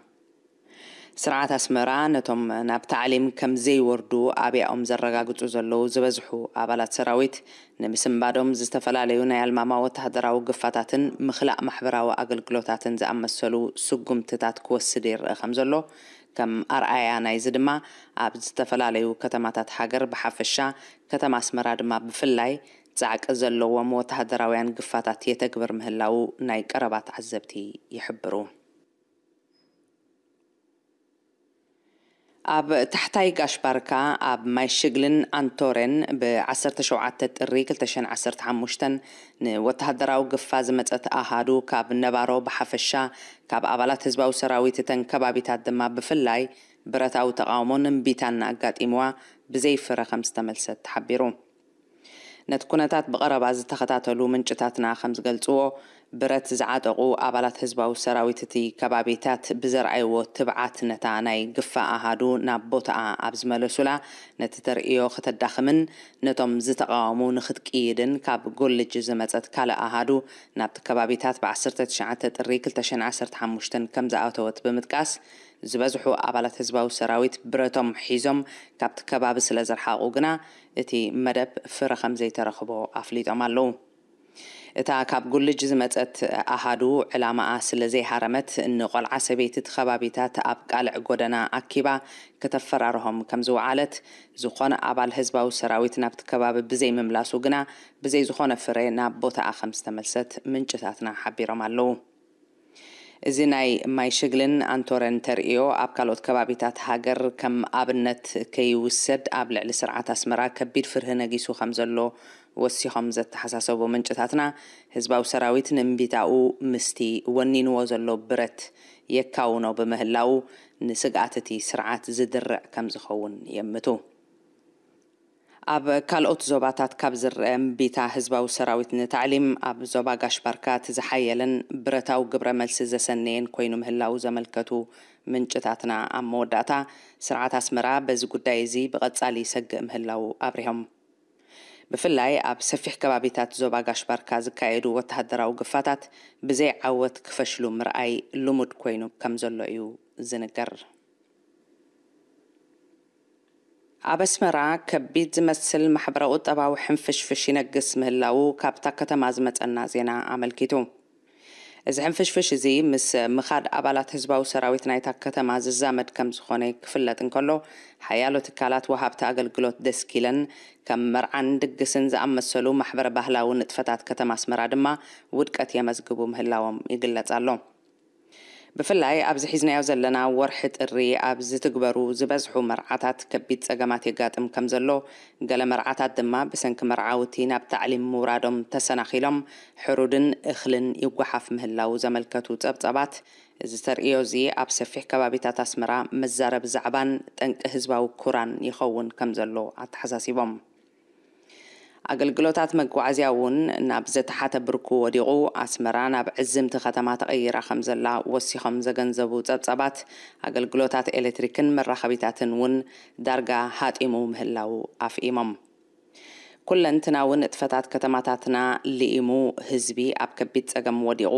ስርዓት ኣስመራ ነቶም ናብ ታዕሊም ከም ዘይወርዱ ኣብያኦም ዘረጋግጹ ዘለዉ ዝበዝሑ ኣባላት ሰራዊት ንምስንባዶም ዝተፈላለዩ ናይ ኣልማማ ወተሃደራዊ ግፋታትን ምኽላእ ማሕበራዊ ኣገልግሎታትን ዝኣመሰሉ ስጉምትታት ክወስድ ይረአ ከም ዘሎ፣ ከም ኣርኣያ ናይዚ ድማ ኣብ ዝተፈላለዩ ከተማታት ሃገር ብሓፈሻ ከተማ ኣስመራ ድማ ብፍላይ ጻዕቂ ዘለዎም ወተሃደራውያን ግፋታት የተግብር ምህላዉ ናይ ቀረባ ተዓዘብቲ ይሕብሩ። ኣብ ታሕታይ ጋሽ ባርካ ኣብ ማይ ሽግልን ኣንቶሬን ብ ዓሰርተ ሸውዓተ ጥሪ ክልተ ሽሕን ዓሰርተ ሓሙሽተን ንወተሃደራዊ ግፋ ዝመጸት ኣሃዱ ካብ ነባሮ ብሓፈሻ ካብ ኣባላት ህዝባዊ ሰራዊት እተን ከባቢታት ድማ ብፍላይ ብረታዊ ተቓውሞን እምቢታን ኣጋጢምዋ ብዘይ ፍረ ከም ዝተመልሰት ተሓቢሩ። ነቲ ኩነታት ብቐረባ ዝተኸታተሉ ምንጭታትና ከም ዝገልጽዎ፣ ብረት ዝዓጠቑ ኣባላት ህዝባዊ ሰራዊት እቲ ከባቢታት ብዘርኣይዎ ትብዓት ነታ ናይ ግፋ ኣሃዱ ናብ ቦታኣ ኣብ ዝመለሱላ ነቲ ተርእዮ ከተዳኽምን ነቶም ዝተቓወሙ ንኽትቅይድን ካብ ጎልጅ ዝመጸት ካልእ ኣሃዱ ናብቲ ከባቢታት ብ ዓሰርተ ትሽዓተ ጥሪ ክልተ ሽሕን ዓሰርተ ሓሙሽተን ከም ዝኣተወት ብምጥቃስ፣ ዝበዝሑ ኣባላት ህዝባዊ ሰራዊት ብረቶም ሒዞም ካብቲ ከባቢ ስለ ዝረሓቑ ግና እቲ መደብ ፍረ ከም ዘይተረኽቦ ኣፍሊጦም ኣለዉ። እታ ካብ ጉልጅ ዝመጸት ኣሃዱ ዕላማኣ ስለ ዘይሃረመት፣ ንቆልዓ ሰበይቲ እቲ ከባቢታት ኣብ ቃልዕ ጎደና ኣኪባ ከተፈራርሆም ከም ዝወዓለት፣ ዝኾነ ኣባል ህዝባዊ ሰራዊት ናብቲ ከባቢ ብዘይምምላሱ ግና ብዘይ ዝኾነ ፍረ ናብ ቦታኣ ከም ዝተመልሰት ምንጭታትና ሓቢሮም ኣለዉ። እዚ ናይ ማይ ሽግልን ኣንቶረን ተርእዮ ኣብ ካልኦት ከባቢታት ሃገር ከም ኣብነት ከይውሰድ ኣብ ልዕሊ ስርዓት ኣስመራ ከቢድ ፍርሂ ነጊሱ ከም ዘሎ ወሲኾም ዘተሓሳሰቡ ምንጭታትና፣ ህዝባዊ ሰራዊት ንእምቢታኡ ምስቲ ወኒንዎ ዘሎ ብረት የካውኖ ብምህላዉ ንስግኣት እቲ ስርዓት ዝድርዕ ከም ዝኸውን የእምቱ። ኣብ ካልኦት ዞባታት ካብ ዝረአ እምቢታ ህዝባዊ ሰራዊት ንታዕሊም፣ ኣብ ዞባ ጋሽ ባርካ እቲ ዝሓየለን ብረታዊ ግብረ መልሲ ዘሰነየን ኮይኑ ምህላዉ ዘመልከቱ ምንጭታትና፣ ኣብ መወዳእታ ስርዓት ኣስመራ በዚ ጉዳይ እዚ ብቐጻሊ ይሰግእ ምህላዉ ኣብሪሆም። ብፍላይ ኣብ ሰፊሕ ከባቢታት ዞባ ጋሽ ባርካ ዝካየዱ ወተሃደራዊ ግፋታት ብዘይ ዓወት ክፈሽሉ ምርኣይ ልሙድ ኮይኑ ከም ዘሎ እዩ ዝንገር። ኣብ ኣስመራ ከቢድ ዝመስል ማሕበረ ቁጠባዊ ሕንፍሽፍሽ ይነግስ ምህላዉ ካብታ ከተማ ዝመጸና ዜና ኣመልኪቱ። እዚ ሕንፍሽፍሽ እዚ ምስ ምኻድ ኣባላት ህዝባዊ ሰራዊት ናይታ ከተማ ዝዛመድ ከም ዝኾነ ክፍለጥ እንከሎ፣ ሓያሎ ትካላት ወሃብቲ ኣገልግሎት ደስኪለን ከም መርዓን ድግስን ዝኣመሰሉ ማሕበረ ባህላዊ ንጥፈታት ከተማ ኣስመራ ድማ ውድቀት የመዝግቡ ምህላዎም ይግለጽ ኣሎ። ብፍላይ ኣብዚ ሒዝናዮ ዘለና ወርሒ ጥሪ ኣብ ዝትግበሩ ዝበዝሑ መርዓታት ከቢድ ጸገማት የጋጥም ከም ዘሎ፣ ገለ መርዓታት ድማ ብሰንኪ መርዓውቲ ናብ ታዕሊም ምውራዶም ተሰናኺሎም ሕሩድን እኽልን ይጓሓፍ ምህላዉ ዘመልከቱ ጸብጻባት፣ እዚ ተርእዮ እዚ ኣብ ሰፊሕ ከባቢታት ኣስመራ መዛረቢ ዛዕባን ጠንቂ ህዝባዊ ኩራን ይኸውን ከም ዘሎ ኣተሓሳሲቦም። ኣገልግሎታት መጓዓዝያ እውን ናብ ዘተሓተ ብርኩ ወዲቑ፣ ኣስመራ ናብ ዕዝምቲ ከተማ ተቐይራ ከም ዘላ ወሲኾም ዘገንዘቡ ጸብጻባት፣ ኣገልግሎታት ኤሌክትሪክን መራኸቢታትን እውን ዳርጋ ሃጢሙ ምህላዉ ኣፍኢሞም። ኩለንትናዊ ንጥፈታት ከተማታትና ልኢሙ፣ ህዝቢ ኣብ ከቢድ ጸገም ወዲቑ፣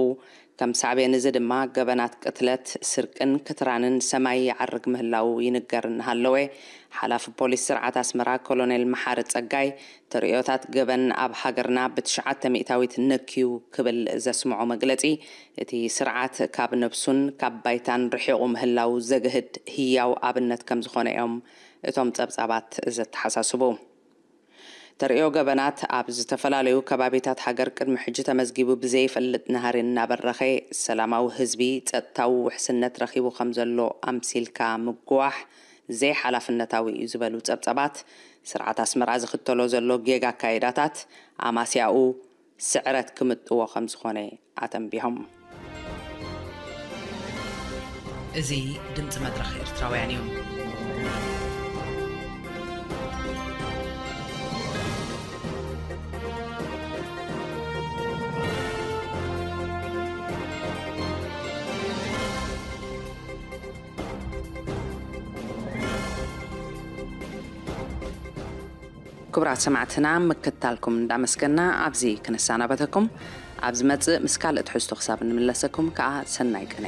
ከም ሳዕቤን እዚ ድማ ገበናት ቅትለት፣ ስርቅን ክትራንን ሰማይ ይዓርግ ምህላዉ ይንገር እናሃለወ፣ ሓላፊ ፖሊስ ስርዓት ኣስመራ ኮሎኔል መሓሪ ጸጋይ፣ ተርእዮታት ገበን ኣብ ሃገርና ብትሽዓተ ሚእታዊት ነክዩ ክብል ዘስምዖ መግለጺ፣ እቲ ስርዓት ካብ ነብሱን ካብ ባይታን ርሒቑ ምህላዉ ዘግህድ ህያው ኣብነት ከም ዝኾነ እዮም እቶም ጸብጻባት ዘተሓሳስቡ። ተርእዮ ገበናት ኣብ ዝተፈላለዩ ከባቢታት ሃገር ቅድሚ ሕጂ ተመዝጊቡ ብዘይፈልጥ ናህሪ እናበረኸ፣ ሰላማዊ ህዝቢ ጸጥታዊ ውሕስነት ረኺቡ ከም ዘሎ ኣምሲልካ ምጉዋሕ ዘይሓላፍነታዊ እዩ ዝበሉ ጸብጻባት፣ ስርዓት ኣስመራ ዝኽተሎ ዘሎ ጌጋ ኣካይዳታት ኣማስያኡ ስዕረት ክምጥዎ ከም ዝኾነ ኣተንቢሆም። እዚ ድምፂ መድረኽ ኤርትራውያን እዩ። ክቡራት ሰማዕትና፣ ምክትታልኩም እንዳመስገና ኣብዚ ክንሰናበተኩም። ኣብ ዝመጽእ ምስ ካልእ ትሕዝቶ ክሳብ እንምለሰኩም ከኣ ሰናይ ቅነ።